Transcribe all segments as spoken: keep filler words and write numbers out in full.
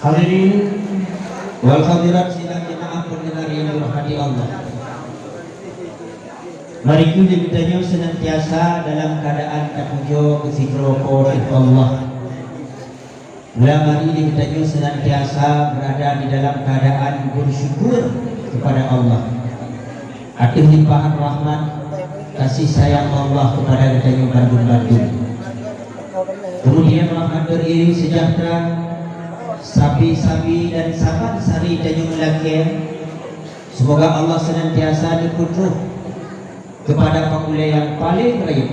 Hadirin wal hadirat sidang jamaah pendengar yang dirahmati Allah. Marilah geutanyoe senantiasa dalam keadaan tapujoe keu sidroe Po teuh Allah. Mari geutanyoe senantiasa berada di dalam keadaan bersyukur kepada Allah. Ateueh limpahan rahmat kasih sayang Allah kepada geutanyoe bandum-bandum. Kemudian rahmat beriring sejahtera sabe-sabe dan saban sari tanyoe meulakée. Semoga Allah senantiasa neupeutrôh kepada pangulée nyang paleng rayeuk,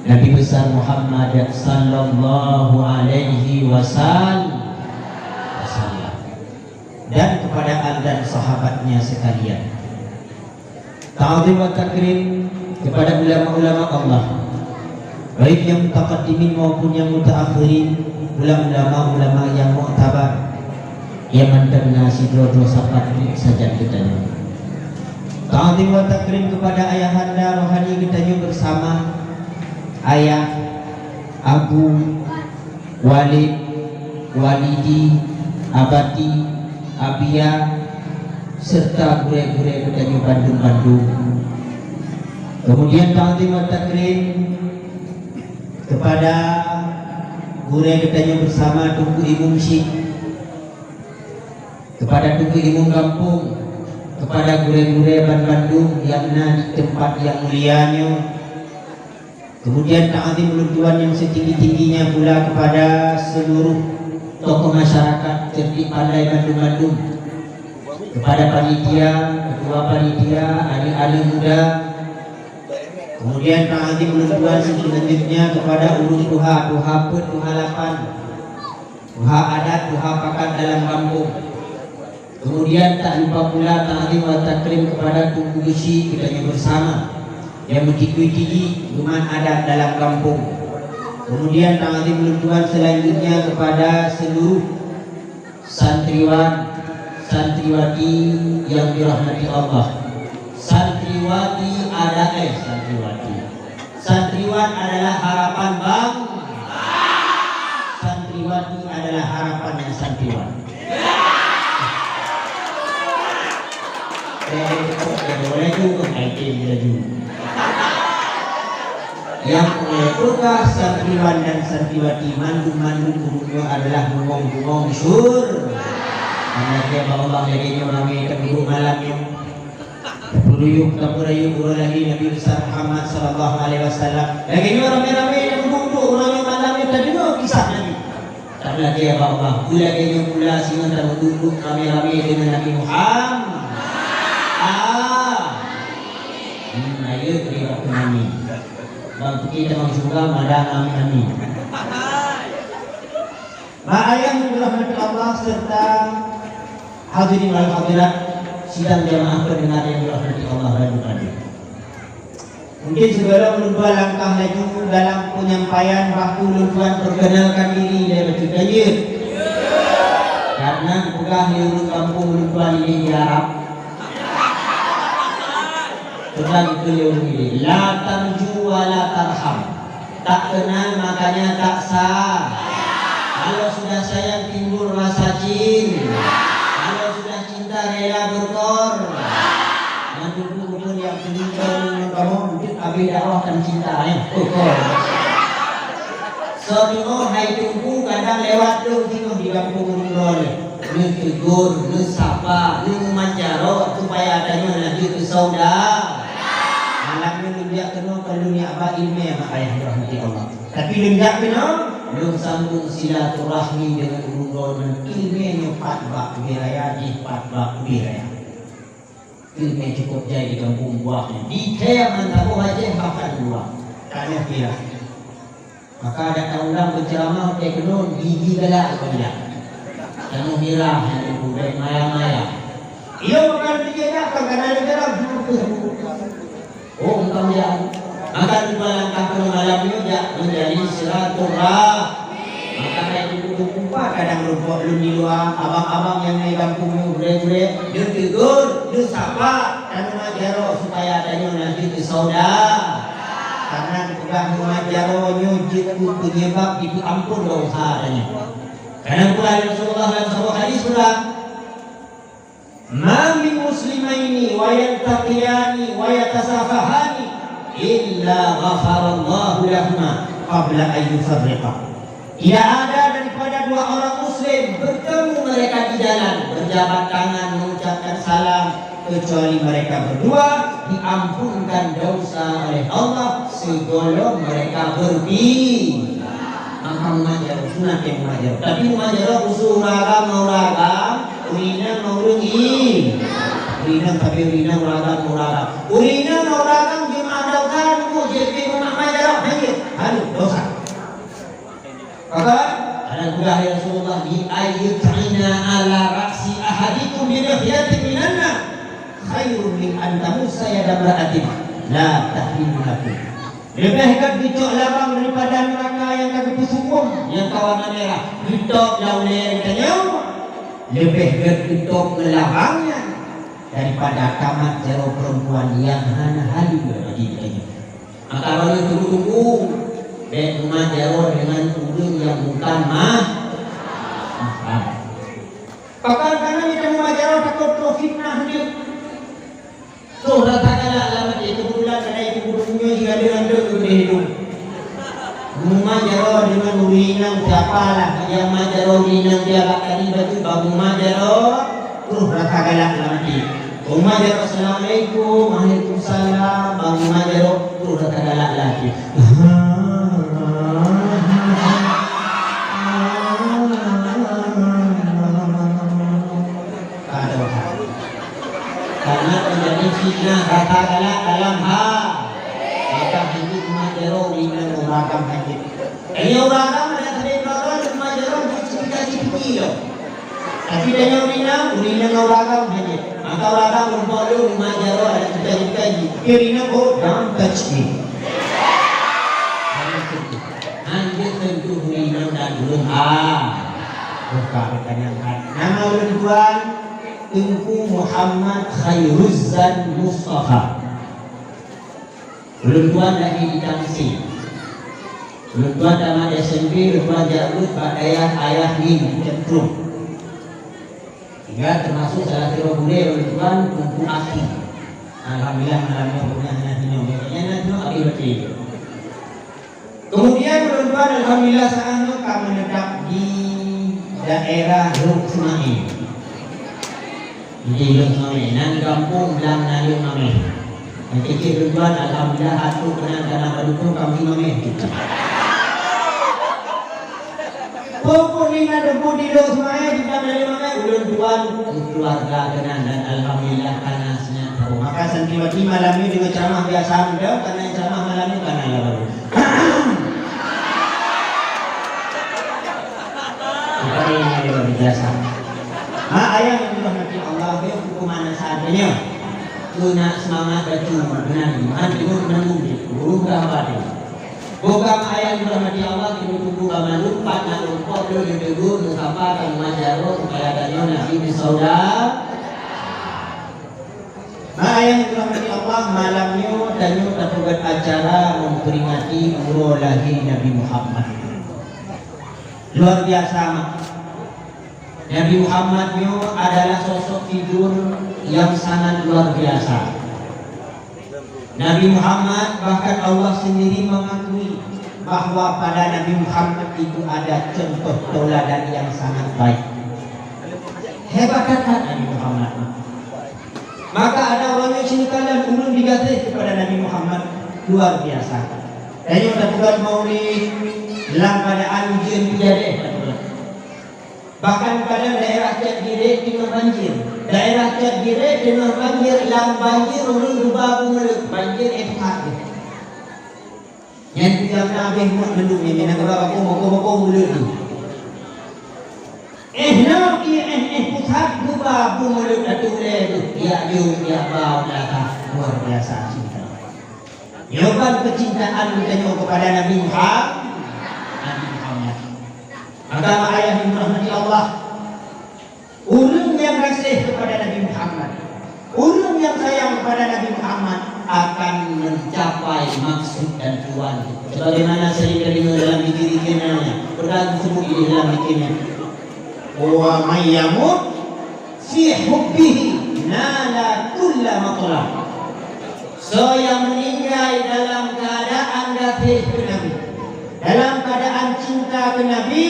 Nabi besar Muhammad sallallahu alaihi wasal-, wasallam, dan kepada al dan sahabatnya sekalian. Ta'zim wa takrim kepada ulama-ulama Allah, baik yang mutaqaddimin maupun yang mutaakhirin, ulama-ulama yang muktabar, nyang mantong na sidroe-droe sapat sajan geutanyoe. Ta'zim wa takrim kepada ayahanda rohani geutanyoe bersama ayah, abu, walid, walidi, abati, abia, serta gurée-gurée geutanyoe bandum-bandum. Kemudian ta'zim wa takrim kepada gurée geutanyoe bersama Teungku Imum Syik, kepada Teungku Imum Gampông, kepada gurée-gurée banmandum nyang na di teumpat nyang mulia nyoe. Kemudian ta'zim ulôn tuan nyang setinggi-tingginya pula kepada seluruh tokoh masyarakat Cerdik Pandai bandum-bandum, kepada panitia, ketua panitia, aneuk-aneuk muda. Kemudian ta'zim ulôn tuan selanjutnya kepada ureuëng tuha, tuha peuet, tuha lapan, tuha adat, tuha pakat dalam gampông. Kemudian tak lupa pula ta'zim wa takrim kepada Teungku Geuchik geutanyoe bersama nyang meutikui-tikui geuman adat dalam gampông. Kemudian ta'zim ulôn tuan selanjutnya kepada seluruh santriwan, santriwati yang dirahmati Allah. Santriwati ada, eh, santriwati. Santriwan adalah harapan bang-, santriwati adalah harapan yang santriwan. Yang peugah santriwan dan santriwati mandum-mandum ureuëng nyoe adalah bungong-bungong syur. Karena dia bawa bang lagée nyoe ramé teunggu malam nyoe. Peuruyuh tapeurayeuk uroe lahé Nabi besar Muhammad sallallahu alaihi wasallam. Lagée nyoe ramé-ramé nyang duduk-duduk uroe nyoe malam nyoe tadeungoe kisah Nabi. Tapeulakée bak Allah, peulakée nyoe pula singoh tameududuk ramé-ramé deungon Nabi Muhammad. Ah. Hmm, ayo beri waktu kami. Bang pike tamong syurga, madang amin, amin. Mak ayah yang dirahmati Allah serta hadirin wal hadirat sidang jamaah pendengar yang dirahmati Allah radup hadir. Mungkin sebelum ulôn tuan langkah laju dalam penyampaian, bah ulôn tuan perkenalkan diri lé bacut laju. Karena peugah lé ureuëng gampông ulôn tuan ini di Arab. Peugah itu lé ureuëng ini, la tarju wa la tarham. Tak kenal, makanya tak sa-, kalau sudah sayang timbul rasa cin-, kalau sudah cinta rela berkor-, mandum pun yang pelintar ngon kamoe, untuk habis dakwah kan cinta, eh. Oh, kor. Soe teungoh hai Teungku kadang lewat dong singoh di gampông Ureuëng Droe. Neutegur, neusapa, neumeumanjaro supaya tanyoe lanjut keu sauda. Malam nyoe lôn jak keunoe kon lôn jak ba ileumèe, mak ayah dirahmati Allah. Tapi lôn jak keunoe, lôn sambung silaturahmi deungon ureuëng droeneuh ileumèe nyoe pat bak ubé raya, jih pat bak ubé raya. Ileumèe cukup jai di gampông buah nyoe. Di Aceh, mantong Aceh bahkan luwa. Tanyoe Pira. Maka adak ureuëng beuceramah watèe keunoe gigi galak keu dia. Tanyoe Pira nyang teungku bèk maya-maya. Iyo, maka lôn jak, kon kana lôn jalan. Oh, engkau jak. Maka lôn balangkah keunoe malam nyoe jak meunjadi silaturah-, maka hai teungku-teungku, kadang rumpok lôn di luwa, abang-abang nyang na di gampông nyoe gurèe-gurèe, neutegur, neusapa, tanyoe manjaro supaya tanyoe lanjut keu sauda. Karena geupeugah nyoe manjaro nyoe jeuet keu penyebab jipeuamphon dosa tanyoe. Karena pula Rasulullah dalam sebuah hadis pula, "Ma min muslimaini wa yaltaqiyani wa yatasafahani illa ghafarallahu lahuma qabla an yufarriqa." Tidak ada daripada dua orang muslim bertemu mereka di jalan, berjabat tangan, mengucapkan salam, kecuali mereka berdua diampunkan dosa oleh Allah sebelum mereka berpisah. Maka mumat jaroe, sunat nyang mumat jaroe. Tapi mumat jaroe khusus ureueng agam ngon ureueng agam, ureueng inong ngon ureueng i-, ureueng inong, tapi ureueng inong, ureueng agam ngon ureueng agam. Ureueng inong ngon ureueng agam jeuet meudosa, nunggu jeuet pih mumat jaroe, hana jeuet. Hana dosa. Maka, anak muda ya Rasulullah, "Li ayyut'ina ala ra'si ahadikum bi mikhyatin minan nar khairun min an tamassa yada imra'atin la tahillu lakum." Leubeh gét geucok labang daripada neuraka nyang ka geupeusukôm, nyang ka warna merah, geutôb lam ulèe geutanyoe. Leubeh gét geutôb ngon labang nyan daripada tamat jaroe perempuan nyang hana halal bagi geutanyoe. Maka droeneuh tunggu-tunggu, bèk mumat jaroe deungon ureueng nyang bukan mah-, mahram. Pakon kana mita mumat jaroe takot troh fitnah nyoe. Troh rasa galak lam até, keubeutulan kana itu gurèe nyoe jih ada ngon deuek geuh hidung. Mumat jaroe deungon ureueng inong, siapalah nyang mat jaroe ureueng inong dia bak tadi bacut, bang mumat jaroe troh rasa galak lam até. Mumat jaroe, "Assalamualaikum." "Waalaikumsalam." Bang mumat jaroe troh rasa galak lagi. Aduh. Karena terjadi fitnah rasa galak dalam ha-, maka hanyut mumat jaroe ureueng inong ngon ureueng agam hanyut. Nyoe ureueng agam ada sabe keudroe-droe mumat jaroe jeuet cit-cit lom. Tapi tanyoe ureueng inong, ureueng inong ngon ureueng agam hanyut. Maka ureueng agam rumpok lôn mumat jaroe ada cita-cita jih. Tapi ureueng inong, oh, dang tacit. Hana sentuh. Hana sentuh ureueng inong dan ulôn, ah. Buka pertanyaan. Nama ulôn tuan Teungku Muhammad Khairuzzan Mustafa. Ulôn tuan lahé di Tamsil. Ulôn tuan tamat S M P, ulôn tuan jak beuet bak dayah Ayah Ning, Cemprung. Sehingga termasuk salah sidroe gurèe ulôn tuan, Teungku Aki. Alhamdulillah, malam nyoe gobnyan hana sinoe. Gobnyan na sinoe, Aki Lutfi. Kemudian ulôn tuan alhamdulillah saat nyoe ka menetap di daerah Lhokseumawe. Di Lhokseumawe, nan gampông Blang Naleueng Mamèh. Nyang cit-cit ulôn tuan alhamdulillah atoe keunan kana badutoe kami Mamèh. Pokoknya na debu di Lhokseumawe, di Blang Naleueng Mamèh, ulôn tuan keluarga keunan dan alhamdulillah kana Maka santriwati malam nyoe deungoe ceramah biasa mantong, karena ceramah malam nyoe kana lagèe nyoe. Bukan yang ada biasa. Ha, ayah yang dirahmati Allah, bèk hukum anak saat nyoe. Keuneuk semangat bacut, beuna iman, deungon meunanggong jih. Guru dah apa tu? Bukan ayah yang dirahmati Allah, tiba-tiba bangun, pat na lumpok, dia ditegur, dia sapa, dan mengajar, supaya tanya Nabi di saudara. Nah, ayah yang dirahmati Allah, malam nyoe tanyoe tapeugöt acara memperingati uroe lahé Nabi Muhammad. Luar biasa, mak. Nabi Muhammad nyoe adalah sosok figur yang sangat luar biasa. Nabi Muhammad, bahkan Allah sendiri mengakui bahwa pada Nabi Muhammad itu ada contoh tauladan yang sangat baik. Hebat that Nabi Muhammad. Maka ada ureueng nyang seuneukala ureueng digaséh keupada Nabi Muhammad luar biasa. Tanyoe tapeugöt maulid lam keuadaan ujeuen pih jadeh tapeugöt. Bahkan kadang daerah Cot Girek teungoh banjir. Daerah Cot Girek teungoh banjir, lam banjir ureueng geuba beumeuleuet, banjir éh that. Nyan tiep na abéh muet mandum nyan, nyan geuba bako, bako, bako meuleuet tu. Éh nyoe, éh, éh, éh, pusat geuba beumeuleuet atu ulèe tu. Tiep jeuem, tiep ba, tiep ka. Luar biasa cinta. Nyoe ban keucintaan geutanyoe keupada Nabi Muhammad. Nabi Muhammad. Maka ayah yang dirahmati Allah, ureueng nyang gaséh keupada Nabi Muhammad, ureueng nyang sayang keupada Nabi Muhammad akan mencapai maksud dan tujuan. Sebagaimana sering teudeungö dalam zikir-zikir nyan, pernah disebut di dalam zikir nyan. Wa may yamut fi hubbihi nala kulla matlab. Soe nyang meuninggai dalam keuadaan gaséh keu Nabi, dalam keuadaan cinta keu Nabi,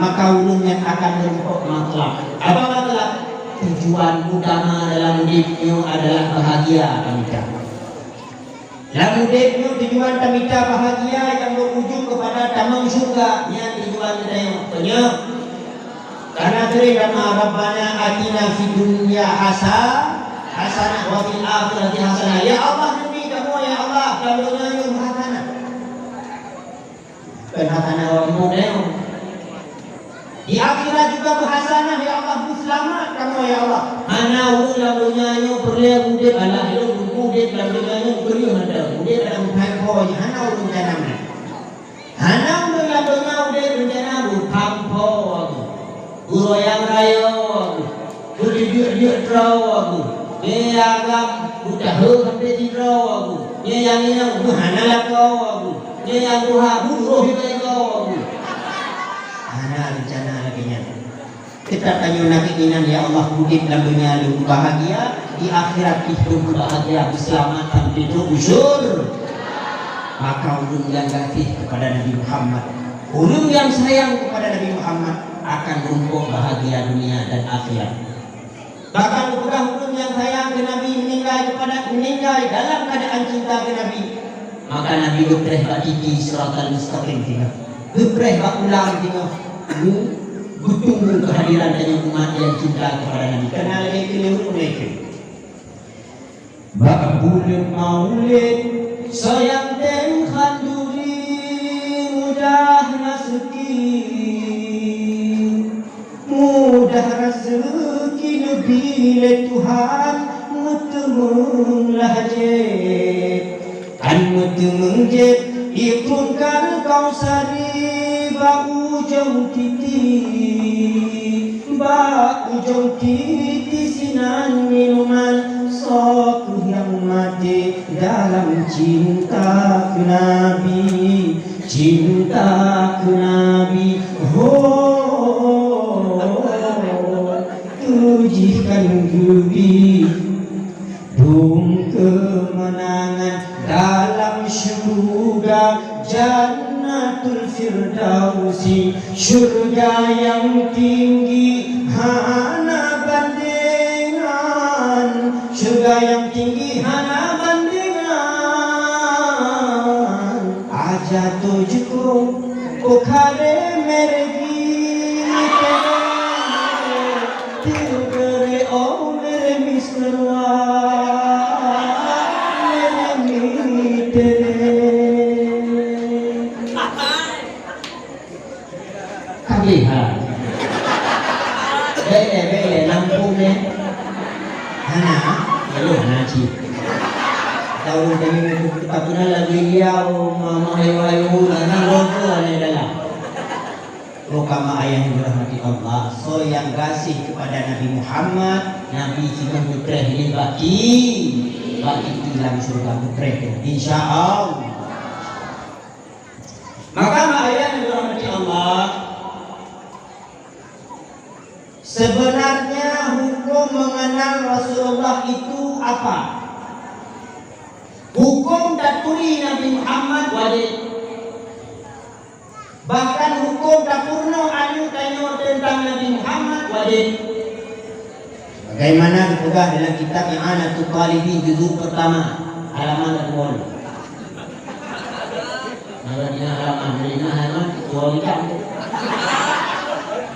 maka ureuëng nyan akan meurumpok matlab. Apa matlab? Tujuan utama dalam udeb nyoe adalah bahagia tamita. Lam udeb nyoe tujuan tamita bahagia nyang berujung kepada tamong syurga, nyan tujuan geutanyoe. Peue nyoe? Karena teurimong, "Rabbana atina fid dunya hasa-, hasanah wa fil akhirati hasanah." Ya Allah, neubri kamoe, ya Allah, lam donya nyoe hasanah. Kon hasanah awak iman nyoe. Di akhirat juga beuhasanah, ya Allah, beuseulamat kamoe, ya Allah. Hana ureuëng lam donya nyoe peureulée udeb, alah, lôn udeb lam donya nyoe keureuh mantong. Udeb lam phan po nyoe, hana ureuëng tanam nyan. Hana ureuëng lam donya udeb rencana beupham po aku. Uroe nyang rayeuk aku, beujeuet-jeuet droe aku, nyoe agam beutahe sampoe sidroe aku, nyoe nyang inong hana lakoe aku, nyoe nyang tuha buroh igoe-goe aku. Hana reuncana lagée nyan. Teutap tanyoe na keuinginan, "Ya Allah, udeb lam donya lôn bahagia, di akhirat pih lôn bahagia, beuseulamat sampoe trok u syur-." Maka ureuëng nyang gaséh kepada Nabi Muhammad, ureuëng nyang sayang kepada Nabi Muhammad akan meurumpok bahagia dunia dan akhirat. Bahkan geupeugah ureuëng nyang sayang keu Nabi meuninggai kepada, meuninggai dalam keuadaan cinta keu Nabi, maka Nabi geupreh bak titi siratal mustaqim singoh, geupreh bak ulam singoh, geu-, geutunggu keuhadiran tanyoe umat nyang cinta kepada Nabi. Kana lagée keuneuk ureuëng. Bak buleuen Maulid, soe nyang tem khanduri mudah raseuki. Mudah raseuki neubi lé Tuhan, meuteumeung lah jép. Kan meuteumeung jép ié krueng Kausari bak ujong titi. Bak ujong titi sinan minuman, soe kheueh nyang maté dalam cinta keu Nabi, cinta keu Nabi. Ho, tu jih kan geubi. Dum keumeunangan dalam syeuruga Jannatul Firdausi, syeuruga nyang tinggi hana bandengan, syeuruga nyang tinggi hana bandengan. Aja tu jukung, oh kare mergi tere. Tiru kere, oh, mere misterwa, mere mitere. Kabeh ha. Bele, bele, lampung ni. Hana, lalu hana cit. Tahu kami tu, tak pernah lagi liau, mama ayu-ayu, hana, lalu ada dalam. Rukama ayah yang dirahmati Allah, soe nyang gaséh kepada Nabi Muhammad, Nabi singoh geupreh lé bak ti-, bak titi lam syeuruga geupreh, insya Allah. Maka, ma ayah yang dirahmati Allah, sebenarnya hukum mengenal Rasulullah itu apa? Hukum taturi Nabi Muhammad wajib. Bahkan hukum tapeurunoe aneuk tanyoe teuntang Nabi Muhammad wajéb. Bagaimana geupeugah dalam kitab I'anatut Talibin juzuk pertama, halaman dua puluh. Nah, di halaman, di halaman dua puluh.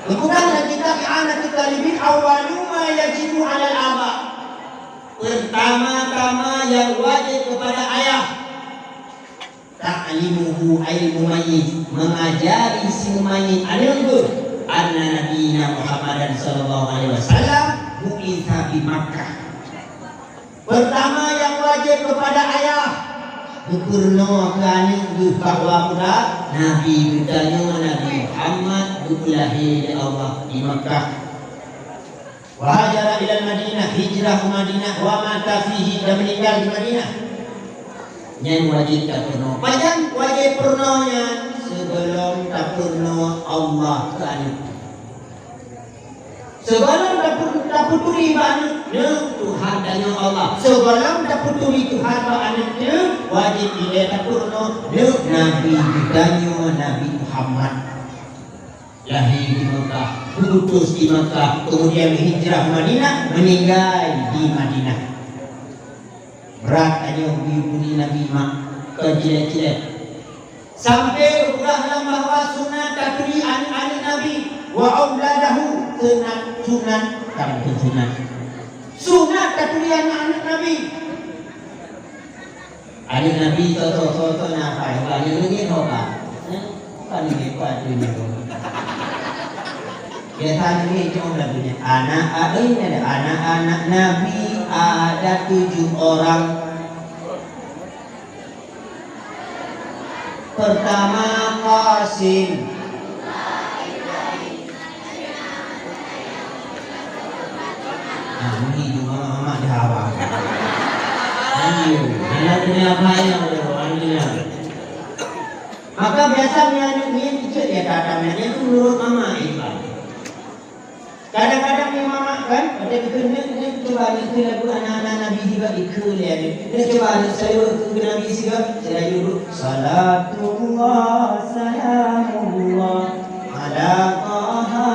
Geupeugah dalam kitab I'anatut Talibin, "Awwalu ma yajibu 'alal aba." Pertama-tama yang wajib kepada ayah, ta'limuhu al-mumayyiz, mengajari si mumayyiz aneuk geuh, anna nabiyina Muhammadan sallallahu alaihi wasallam bu'itsa bi Makkah. Pertama yang wajib kepada ayah, geupeurunoe keu aneuk geuh bahwa muda Nabi geutanyoe Nabi Muhammad geupeulahé lé Allah di Makkah. Wa hajara ilal Madinah, hijrah ke Madinah, wa mata fihi, dan meninggal di Madinah. Nyan wajéb tapeurunoe. Pajan wajéb peurunoe nyan? Sebelum tapeurunoe Allah keu aneuk. Sigohlom tapu-, tapeuturi bak aneuk, neuk Tuhan tanyoe Allah. Sigohlom tapeuturi Tuhan bak aneuk teuh, wajéb ilée tapeurunoe, neuk Nabi geutanyoe Nabi Muhammad. Lahé di Meukah, geuutus di Meukah, keumudian hijrah Madinah, meuninggai di Madinah. Brat tanyoe geuyue turi Nabi mak, kon cilek-cilek. Sampai geupeugah lom bahwa sunat taturi aneuk-aneuk Nabi, wa auladahu, sunat, sunat, kan bukan sunat. Sunat taturi aneuk-aneuk Nabi. Aneuk Nabi, soe-soe, soe-soe na apa? Aneuk nyoe ho ka? Eh, apa ni, apa tu ni? Biasa ni cuma lagunya. Anak, ah, ini ada anak-anak Nabi ada tujuh orang. Pertama, Qasim. Nah, ini cuma mama di awal. Ayo, anak punya apa ya? Ayo. Maka biasa aneuk nyan cit ya, kata aneuk nyan tu nurut mama, Iban. Kadang-kadang ni mama kan, ada kena, kena cuba ni, kena lagu anak-anak Nabi juga ikut dia ni. Kena cuba ni, saya ikut Nabi juga, saya dulu. Salatullah, salamullah, ala Taha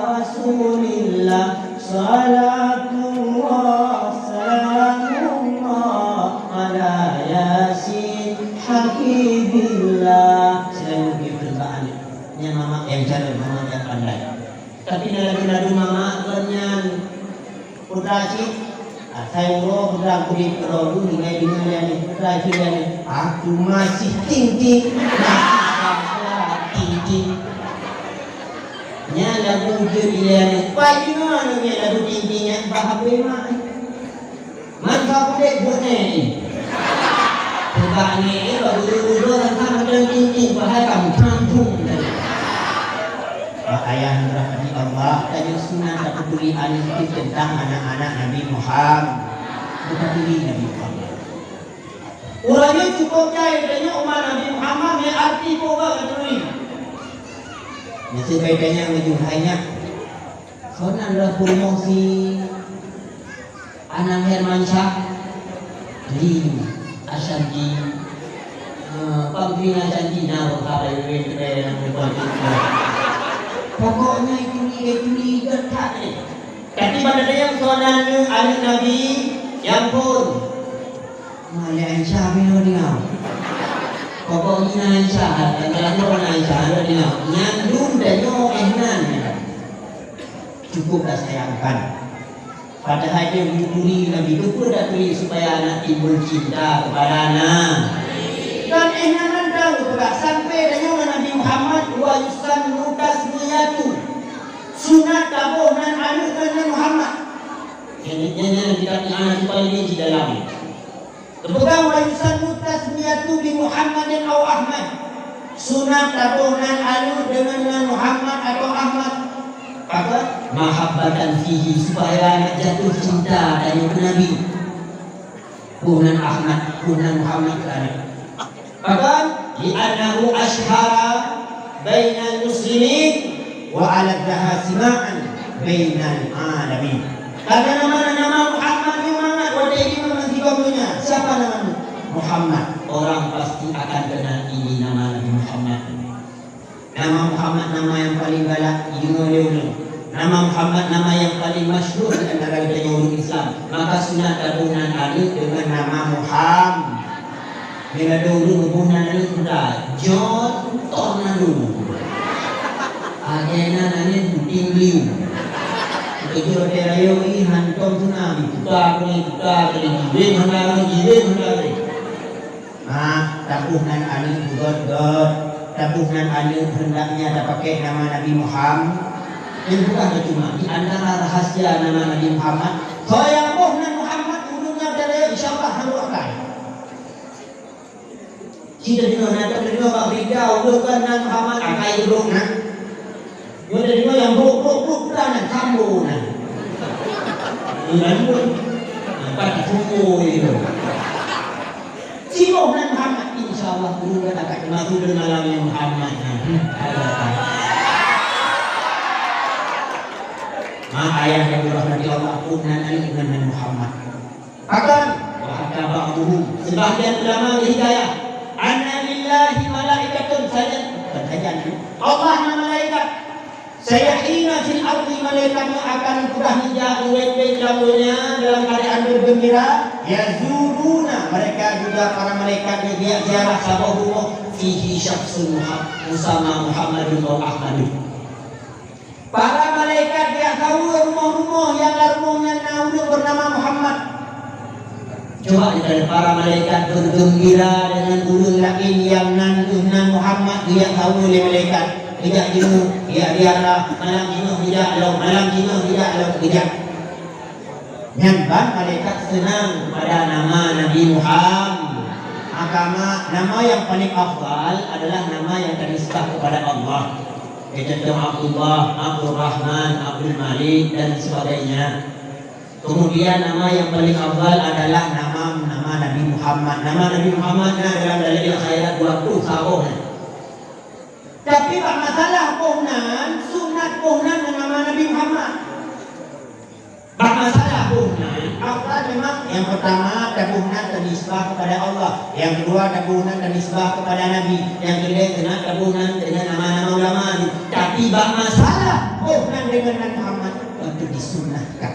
Rasulillah. Salatullah, salamullah, ala Yasin Habibillah. Saya ikut perkembangan ni. Ini mama yang cara, mama yang pandai. Tapi na lagèe-lagèe mama lôn nyan, putra cit, asai uroe putra kudép keudroe, hinggai deungoe lé aneuk putra cit lé aneuk, "Aku masih ting-ting, masih bangsa ting-ting." Nyan lagu jeuet ilèe aneuk, pai deungoe aneuk nyan lagu ting-ting nyan bak hapé mak. Man ka puléh buet nèe. Peugah nèe bak guru-guru rasa macam tinggi, padahal kamu kampung tadi. Mak ayah yang dirahmati Allah, tanyoe sunat tapeuturi aneuk teuntang anak-anak Nabi Muhammad. Tapeuturi Nabi Muhammad. Uroe nyoe cukup jai tanyoe umat Nabi Muhammad, nyan arti peue tapeuturi. Meuseubai tanyoe meunyoe hai nyak. Soe nan lôn peurumoh si Anang Hermansyah, Li Ashanti, eh, Pang Tri Ashanti, na beurapa yang lain kena yang berbuat itu. Pokoknya itu ni, itu ni, dekat ni. Tapi pada yang soe nan aneuk Nabi, ya ampun. Malèe Aisyah binoe deungoe. Pokok jih na Aisyah, dan teulanjur na Aisyah, deungoe. Nyan dum tanyoe eh nan. Cukup dah sayangkan. Padahai dia mencuri Nabi, betul dah turi supaya anak timbul cinta kepada anak. Dan eh nan tahu peugah sampai tanyoe Nabi Muhammad wa yusannu tasmiyatu. Sunat taboh nan aneuk nan Muhammad. Nyan, nyan, nyan kitab I'anah Talibin di dalam. Teupeugah, "Wa yusannu tasmiyatu bi Muhammadin aw Ahmad." Sunat taboh nan aneuk deungon nan Muhammad atau Ahmad. Pakon? Mahabbatan fihi, supaya aneuk jatuh cinta tanyoe keu Nabi. Boh nan Ahmad, boh nan Muhammad keu aneuk. Pakon? Li'annahu asyhara bainal muslimin wa aladdaha sima'an bainal alamin. Karena nama, nama Muhammad nyoe mangat watèe jih meusigoe donya. Siapa nama Muhammad? Orang pasti akan kenal ini nama Nabi Muhammad. Nama Muhammad nama yang paling galak, ingat lé ulôn. Nama Muhammad nama yang paling masyhur di antara geutanyoe ureueng Islam. Maka sunat taboh nan aneuk deungon nama Muhammad. Bila dulu hubungan itu dah John Tornado. Agena nani puting liu. Kejo terayo i hantom tsunami. Putar ni, putar ni, jiwin hana ni, jiwin hana ni. Ah, taboh nan aneuk bugot-got. Taboh nan aneuk hendaknya tapakai nama Nabi Muhammad. Yang bukan cuma di antara rahasia nama Nabi Muhammad. Kalau yang boh nan Muhammad, ujungnya dari insya Allah hana akai. Ci teudeungoe, na teudeungoe bak berita, ulôn kan nan Muhammad akai brok na. Nyoe teudeungoe nyang brok, brok, brok, brok na, sambo na. Nyoe nan pun. Nampak tak sungguh itu. Ci boh nan Muhammad, insya Allah, ulôn kan akai termasuk dalam malam yang Muhammad na. Ada apa? Ha, ayah nyang dirahmati Allah, bukan aneuk Nabi Muhammad. Bahkan, wa haka ba'duhum, sebahagian ulama geuyue hikayat, anna lillahi malaikatun, saja, bukan saja ni. Allah na malaikat. Sayyahina fil ardi, malaikat nyoe akan peugah neujak meuwét-wét lam donya dalam keuadaan bergembira. Yazuruna, mereka juga para malaikat nyoe geujak ziarah saboh rumoh, fihi syakhsun Muha-, musamma Muhammadun wa Ahmadun. Para malaikat geujak saweue rumoh-rumoh nyang lam rumoh nyan na ureuëng beunama Muhammad. Coba geutanyoe, para malaikat bergembira dengan ureuëng laén nyang nan, nan Muhammad, geujak saweue lé malaikat. Geujak jinoe, geujak ziarah, malam jinoe geujak lom, malam jinoe geujak lom, geujak. Nyan ban malaikat seunang kepada nama Nabi Muhammad. Maka ma-, nama yang paling afdal adalah nama yang ternisbah kepada Allah. Contoh Abdullah, Abdurrahman, Abdul Malik, dan sebagainya. Kemudian nama yang paling afdal adalah nama, nama Nabi Muhammad. Nama Nabi Muhammad na dalam Dalail Khairat dua puluh saboh. Tapi bak masalah boh nan, sunat boh nan ngon nama Nabi Muhammad. Bak masalah boh nan, afdal memang yang pertama taboh nan ternisbah kepada Allah, yang kedua taboh nan ternisbah kepada Nabi, yang ketiga kena taboh nan dengan nama-nama ulama tu. Tapi bak masalah boh nan dengan nan Muhammad, itu disunahkan.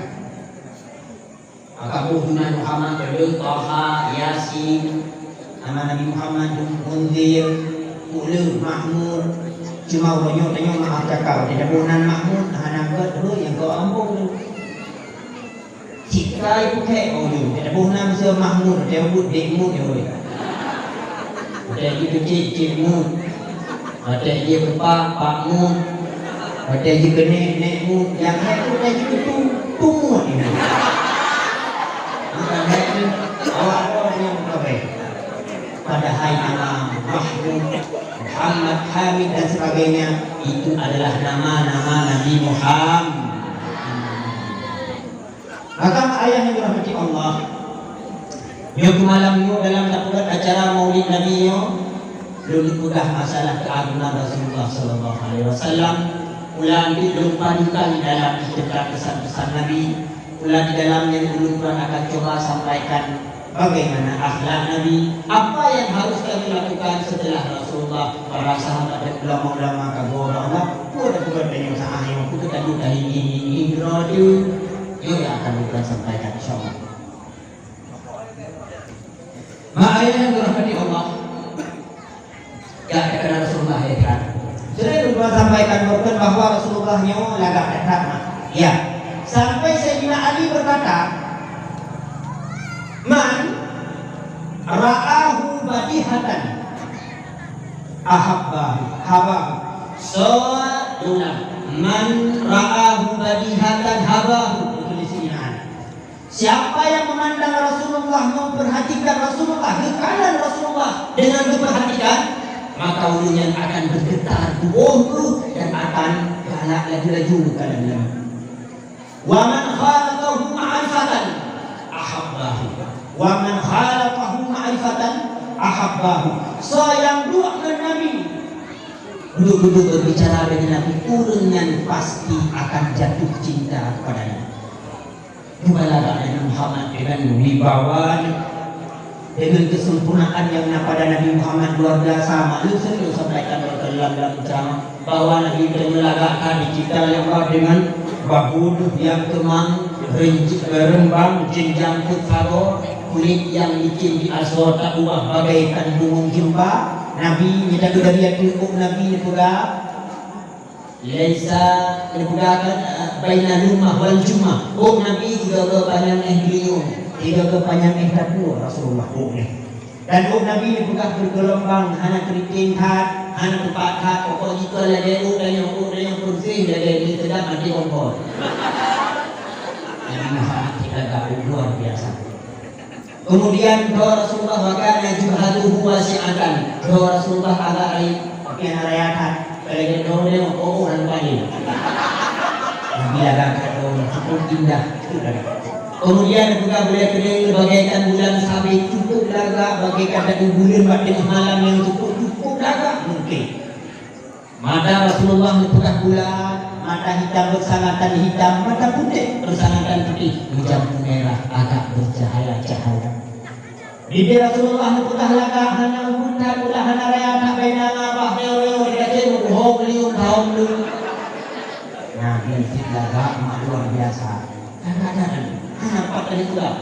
Maka boh nan Muhammad, Taha, Yasin, nama Nabi Muhammad, Munzir, Pule, Mahmud. Cuma uroe nyoe tanyoe maaf cakap, watée taboh nan Mahmud, hana gét dulu nyang keu ambong tu. Cit kai pukek, oh, nyoe, watée taboh nan Mister Mahmud, watée taboh Dek Mud, ya, weh. Watée jikeucék, Cék Mud. Watée jikeupak, Pak Mud. Watée jikeunek, Nek Mud. Nyang hai watée jikeutu, Tu Mud. Bukan hai tu, awak droe nyang kabeh. Padahai nama Mahmud, Muhammad, Hamid dan sebagainya, itu adalah nama-nama Nabi Muhammad. Maka ayah yang dirahmati Allah, nyoe keu malam nyoe dalam tapeugét acara Maulid Nabi nyoe, lôn peugah masalah keuagungan Rasulullah sallallahu alaihi wasallam. Ulôn lôn padukan dalam teuka pesan-pesan Nabi. Ulôn di dalam nyan ulôn pun akan coba sampaikan bagaimana akhlak Nabi, apa yang harus kami lakukan setelah Rasulullah, para sahabat dan ulama-ulama ka geuwoe bak Allah, peue tapeugét tanyoe saat nyoe, peue tapeugét tanyoe ini, ini, ini, ini, Nyoe nyang akan ulôn sampaikan, insyaallah. Mak ayah yang dirahmati Allah, ya, terkenal Rasulullah, ya, kan? Sudah ulôn sampaikan, bukan bahwa Rasulullah nyoe lagak that, mak. Ya. Sampai Sayyidina Ali berkata, "Man ra'ahu badihatan ahabbahu, habahu." Soe, ulang. "Man ra'ahu badihatan habahu." Itu di sini, nah. Siapa yang memandang Rasulullah, memperhatikan Rasulullah, geukalon Rasulullah dengan diperhatikan, maka ureuëng nyan akan bergetar tuboh geuh dan akan galak laju-laju geukalon Nabi. "Wa man khalatahu ma'rifatan ahabbahu. Wa man khalatahu ma'rifatan ahabbahu." Soe nyang duek ngon Nabi, duduk-duduk berbicara dengan Nabi, ureuëng nyan pasti akan jatuh cinta kepada Nabi. Cuba lagak Nabi Muhammad dengan wibawa, dengan kesempurnaan yang na pada Nabi Muhammad luar biasa. Maklum, sering sampaikan dalam, dalam ceramah bahwa Nabi itu melagakkan dicipta oleh Allah dengan bahu yang kemang, renj-, rembang, jenjang peuet sagoe, kulit yang licin di asoe tak ubah bagaikan bungung jeumba. Nabi nyata dari atu, oh, Nabi peugah, Laisa, neupeugah kan, eh, baina lumah wal jumah. Oh, Nabi tiga-tiga panyang éh beulinyueng, tiga-tiga panyang éh takue Rasulullah, oh, nyan. Dan oh, Nabi neupeugah bergelombang, hana keriting that, hana teupat that, pokok jih ka lagée oh, dan nyang oh, dan nyang kursi lagée di sedap mati kompor. Nabi Muhammad kita gak luar biasa. Kemudian, doa Rasulullah, wa kana jubhatuhu wasi'atan. Doa Rasulullah agak rai, pakaian raya that. Kalau dia doa dia, oh, oh, orang kaya. Nabi agak doa cukup indah, cukup indah. Kemudian, juga boleh kering bagaikan bulan sabit, cukup lagak bagaikan satu bulan bak tengah malam yang cukup, cukup lagak mungkin. Mata Rasulullah neupeugah bulat, Mata hitam beusangatan hitam, mata putéh beusangatan putéh, meujampeu merah agak beucahaya-cahaya. Bibie Rasulullah neupeugah lagak, hana ubit that, ulah hana raya that, bak inan ngon abah, nyoe-nyoe di Aceh meutuho beuliong tahun dulu. Nabi cit lagak mak luar biasa. Kadang-kadang hana pat tadi peugah.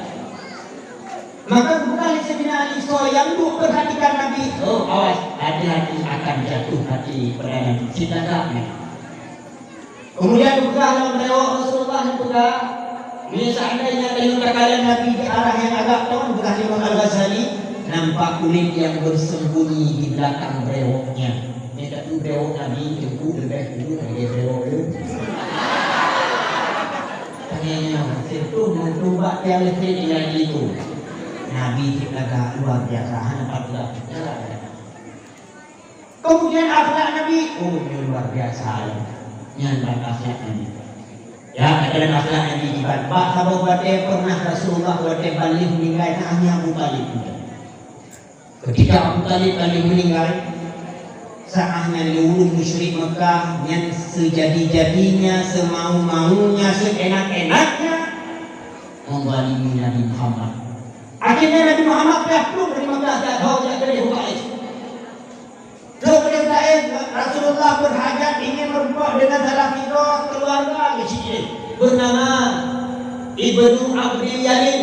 Maka bukan Saidina Ali soe nyang duek perhatikan Nabi. Oh, awas, hati-hati akan jatuh hati pada Nabi. Cit lagak nyan. Kemudian peugah lam riwayat Rasulullah yang peugah, "Ni seandainya kayu takalon Nabi di arah yang agak ton," peugah Imam Al-Ghazali, "nampak kulit yang bersembunyi di belakang brewoknya." Ni tapi brewok Nabi teungku leubeh dulu dari brewok lu. Tanya nyoe, sireutoh meutumbak tiang listrik tinggai di situ. Nabi cit lagak luar biasa, hana pat peugah. Kemudian akhlak Nabi, oh, nyoe luar biasa. Nyan ban akhlak Nabi. Ya, ata ban akhlak Nabi diban. Bak saboh watée pernah Rasulullah watée ban lheueh meuninggai, na hanya Abu Thalib. Ketika Abu Thalib ban lheueh meuninggai, saat nyan lé ureuëng musyrik Mekah nyan seujadi-jadinya, semau-maunya, seenak-enaknya menzalimi Nabi Muhammad. Akhirnya Nabi Muhammad piah plueng dari Mekah, jak hok, jak keudeh u Taif. Trok keudeh u Taif, Rasulullah berhajat ingin meureumpok dengan salah sidroe keluarga di Sidin bernama Ibnu Abdil Yalil.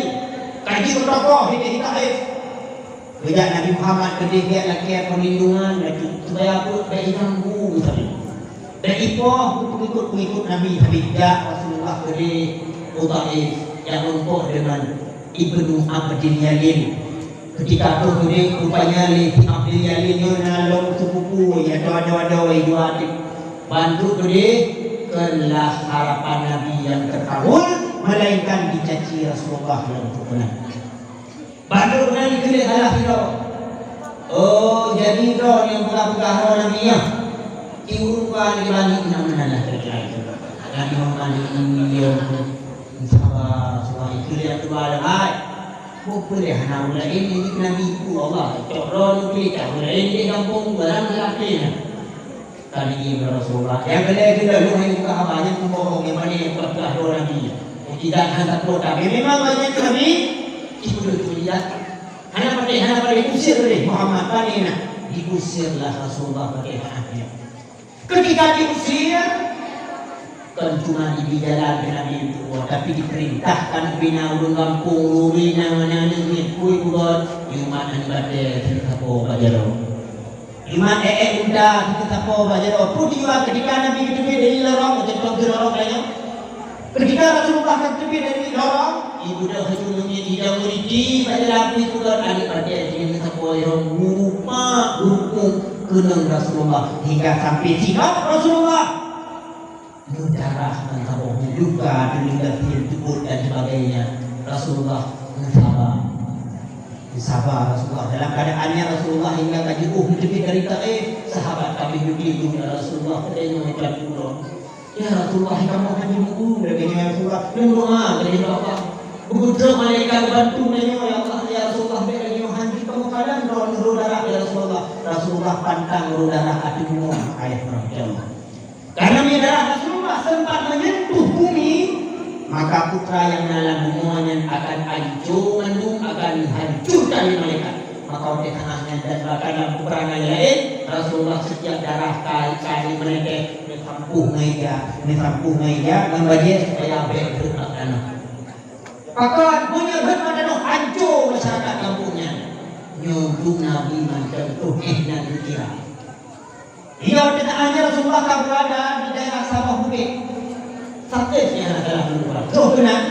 Ka jeuet keu tokoh di Taif. Geujak Nabi Muhammad keudeh, geujak lakée perlindungan, supaya apa? Bék jiganggu sabe. Bék jipoh peungikut-peungikut Nabi, tapi jak Rasulullah keudeh u Taif, jak meureumpok deungon Ibnu Abdil Yalil. Ketika troh keudeh, rupanya lé si Abdil Yalil nyoe na lom seupupu, ya, adoe-adoe dua teuh. Ban trok keudeh, kon lah harapan Nabi nyang teukabul, melainkan dicaci Rasulullah lom trok keunan. Ban trok keunan dikheun lé salah sidroe. Oh, jadi droe nyang peugah-peugah droe Nabi nyan. Di ureuëng ka di langit na meunan lah kira-kira itu. Nabi Muhammad ini, ya, saba, saba, ikheun lé nyang keudua lom, hai. Peue-peue lé hana ureuëng laén, ini Nabi ku Allah. Cok droe nyoe pilih cok ureuëng laén di gampông, barang lelaki nyan. Ka dijih lé Rasulullah. Nyang keulhèe keunoe, lôn hana buka haba, nyan pembohong, nyang pané peugah-peugah droe Nabi. Mukjizat hana sapeue, tapi memang banyak Nabi, sibeudôh mukjizat. Hana patéh, hana patéh, diusir lé Muhammad, pané na. Diusir lah Rasulullah pakai maaf nyan. Ketika diusir, kon cuma dibri jalan keu Nabi tuwoe, tapi diperintahkan ubena ureuëng gampông, ureuëng nyang na nyan, nyan, kui bugot, umat nyan batée, sapo bak jaroe. Iman ék-ék unta, teusapo bak jaroe. Peue tujuan ketika Nabi geuteubiet dari lorong, macam tuan keu lorong laén nyoe? Ketika Rasulullah ka geuteubiet dari lorong, ibu dah haju meungieng idang meuriti bak jalan, peue tujuan aneuk batée jih teusapo jaroe, meurupak, meurupak keunong Rasulullah hingga sampai singoh Rasulullah. Meudarah ngon saboh, luka, teulindas, sien, teupot dan sebagainya. Rasulullah meusaba. Meusaba Rasulullah. Dalam keadaannya Rasulullah hingga ka jiôh geuteubiet dari Taif, sahabat ka meuduek-duek ngon Rasulullah, "Peue nyoe macam ulôn? Ya Rasulullah, kamoe hana jimu'ue lagée nyoe ya Rasulullah. Lôn doa lagée nyoe ya Allah. Beutrok malaikat bantu lagée nyoe ya Allah, ya Rasulullah, bék lagée nyoe, hana kamoe kalon droe darah ya Rasulullah." Rasulullah pantang droe darah ateueh bumoe, ayah rahmatullah. Karena meunyo darah Rasulullah sempat menyentuh bumi, maka putra nyang na lam bumoe nyan akan anco mandum, akan hancurkan lé malaikat. Maka watée teungoh nyan dan bahkan lam peperangan laén, Rasulullah setiap darah ka, ka jimeuneteh, neusampôh ngon ija, neusampôh ngon ija, ngon bajée supaya bék rhot bak tanoh. Pakon, meunyo rhot bak tanoh, anco masyarakat gampông nyan. Nyoe Nabi mantong troh éh nan geukira. Di saat nyan Rasulullah ka berada di daerah saboh bukét. Sakét nyang hana salah meulupa. Troh keunan,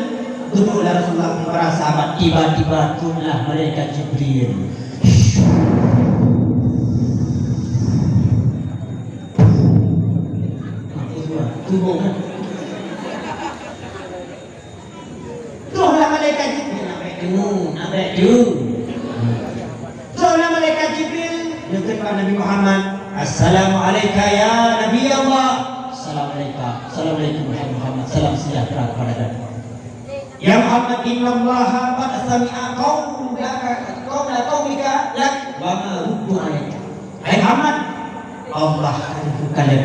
geudong lé Rasulullah keu para sahabat, tiba-tiba turunlah malaikat Jibril. Turun. Troh lah malaikat Jibril, nak bèk deungoe, nak bèk deungoe. Troh lah malaikat Jibril, geukheun bak Nabi Muhammad, "Assalamu alaika ya Nabi Allah." "Assalamualaikum, assalamualaikum, wahai Muhammad, salam sejahtera kepada kamu." "Ya Muhammad, innallaha qad sami'a qaulaka, qaula qaumika lak, wa ma ruddu alaika." Hai Muhammad, Allah ka teupeue kalon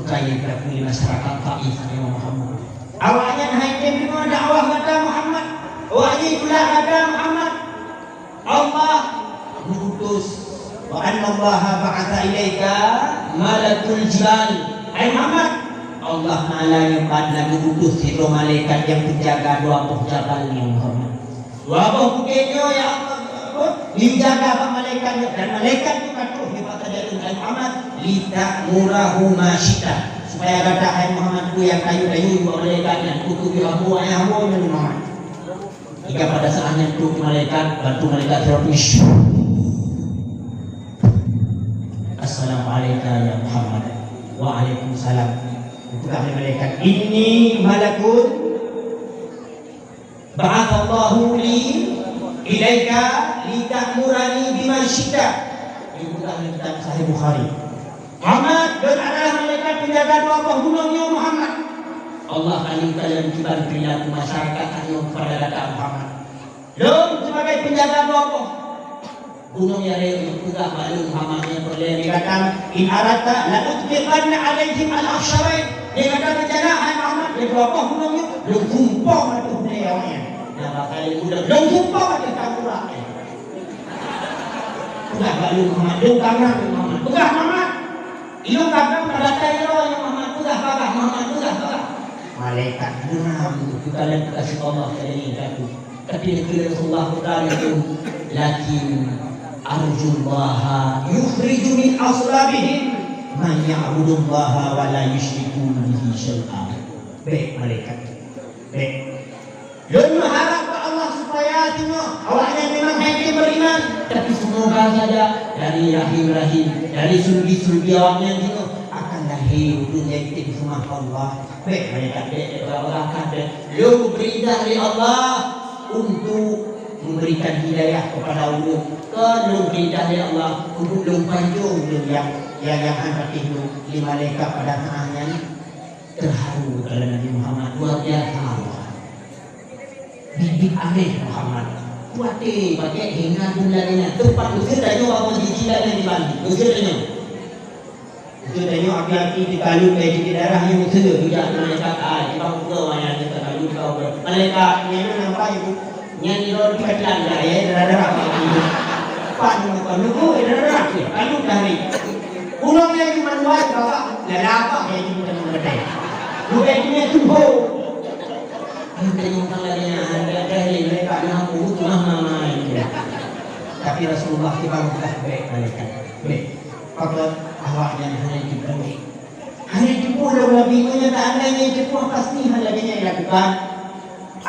Kaya takui masyarakat Taif, ya Muhammad. Awaknyan hai tem deungoe dakwah gata Muhammad. Wahai tulak gata Muhammad. Allah mengutus, wa annallaha ba'atsa ilaika malakul jibal. Hai Muhammad, Allah Taala nyoe pat laju utus sidroe malaikat nyang peujaga dua boh jabal nyoe Muhammad. Dua boh bukét nyoe ya Allah, dijaga bak malaikat nyoe, dan malaikat nyoe ka troh nibak sajan hai Muhammad, lita'murahu ma syi'ta, supaya gata hai Muhammad peue nyang tayue-tayue bak malaikat nyan, keupeue hamba, ayah hamba nyan Muhammad. Hingga pada saat nyan troh malaikat, bantu malaikat sidroe pih. Assalamu'alaika ya Muhammad. Waalaikumsalam. Bukan malaikat, inni malakun ba'atsallahu li ilaika lita'murani bima syi'ta. Dibuka dalam kitab Sahih Bukhari. Muhammad, lôn adalah malaikat penjaga dua boh gunong nyoe Muhammad. Allah ka lingka lôn kiban perilaku masyarakat nyoe kepada gata Muhammad. Lôn sebagai penjaga dua boh gunong nyang raya nyoe, peugah bak lôn Muhammad nyang peureulée lé gata, in aradta la utbiqanna alaihim al-akhshabain. Lé gata rencana hai Muhammad, lé dua boh gunong nyoe lôn sumpah ateueh budée awaknyan. Nah, bakal lôn, lôn sumpah ateueh tanggurak nyan. Peugah bak lôn Muhammad, lôn kangang lôn Muhammad. Peugah Muhammad. Ilôn kangang ka gata iroe nyoe Muhammad, peugah bagah Muhammad, peugah bagah. Malaikat geram, bukan lagée Allah tadi kata. Tapi neukheun Rasulullah bukan itu, lakin arjullaha yukhriju min aslabihim man ya'budullaha wa la yusyriku bihi syai'a. Bék malaikat. Bék. Lôn meuharab bak Allah supaya singoh awaknyan memang hai tem beriman, tapi semoga saja dari rahim-rahim, dari sulbi-sulbi awaknyan singoh akan lahé ureuëng nyang tem seumah Allah. Bék malaikat bék, bék, bék, bék. Lôn bri dah lé Allah untuk memberikan hidayah kepada ulôn. Kon lôn bri dah lé Allah untuk lôn pancong lôn nyang, nyang, nyang han patéh lôn lé malaikat pada saat nyan. Terharu kalau Nabi Muhammad luar biasa. Biet-biet aneh Muhammad. Kuaté pakai hingga bulan nyan. Tempat usia tanyoe apa jiji lain di Bali. Usia tanyoe. Usia tanyoe aki-aki di kalu kayak jiji darah yang usia. Tidak malaikat. Ah, kita buka wayang kita kalu kau ber-, malaikat nyan nampak ibu. Nyan di roti kacang dah ya, darah-darah. Pan nunggu, nunggu, darah-darah. Kalu dari. Pulang ya cuma dua, bapak. Dah lapar ya cuma dengan bedai. Bukan cuma tuh. Kita nyimpan lagi yang ada, ada yang mereka nak urut mah mama ini. Tapi Rasulullah kita bukan baik malaikat. Baik. Apa awaknya hanya diberi. Hanya jumpa dalam Nabi menyatakan hanya jumpa pasti hal lagi yang dilakukan.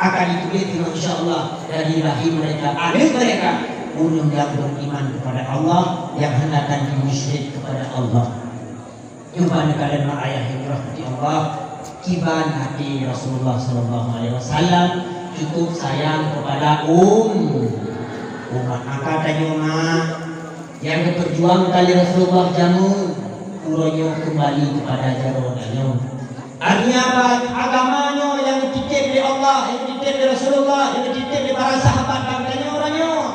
Akan ditulis dengan insya Allah dari rahim mereka, anak mereka, ureuëng yang beriman kepada Allah, yang hendak dimusyrik kepada Allah. Nyoe ban kalian mak ayah yang dirahmati Allah, kiban hati Rasulullah sallallahu alaihi wasallam cukup sayang kepada um, umat. Maka tanyoe mak, nyang geupeurjuang kali Rasulullah jameun, uroe nyoe keumbali keupada jaroe tanyoe. Artinya apa? Agama nyoe nyang geutitép lé Allah, nyang geutitép lé Rasulullah, nyang geutitép lé para sahabat dan tanyoe uroe nyoe.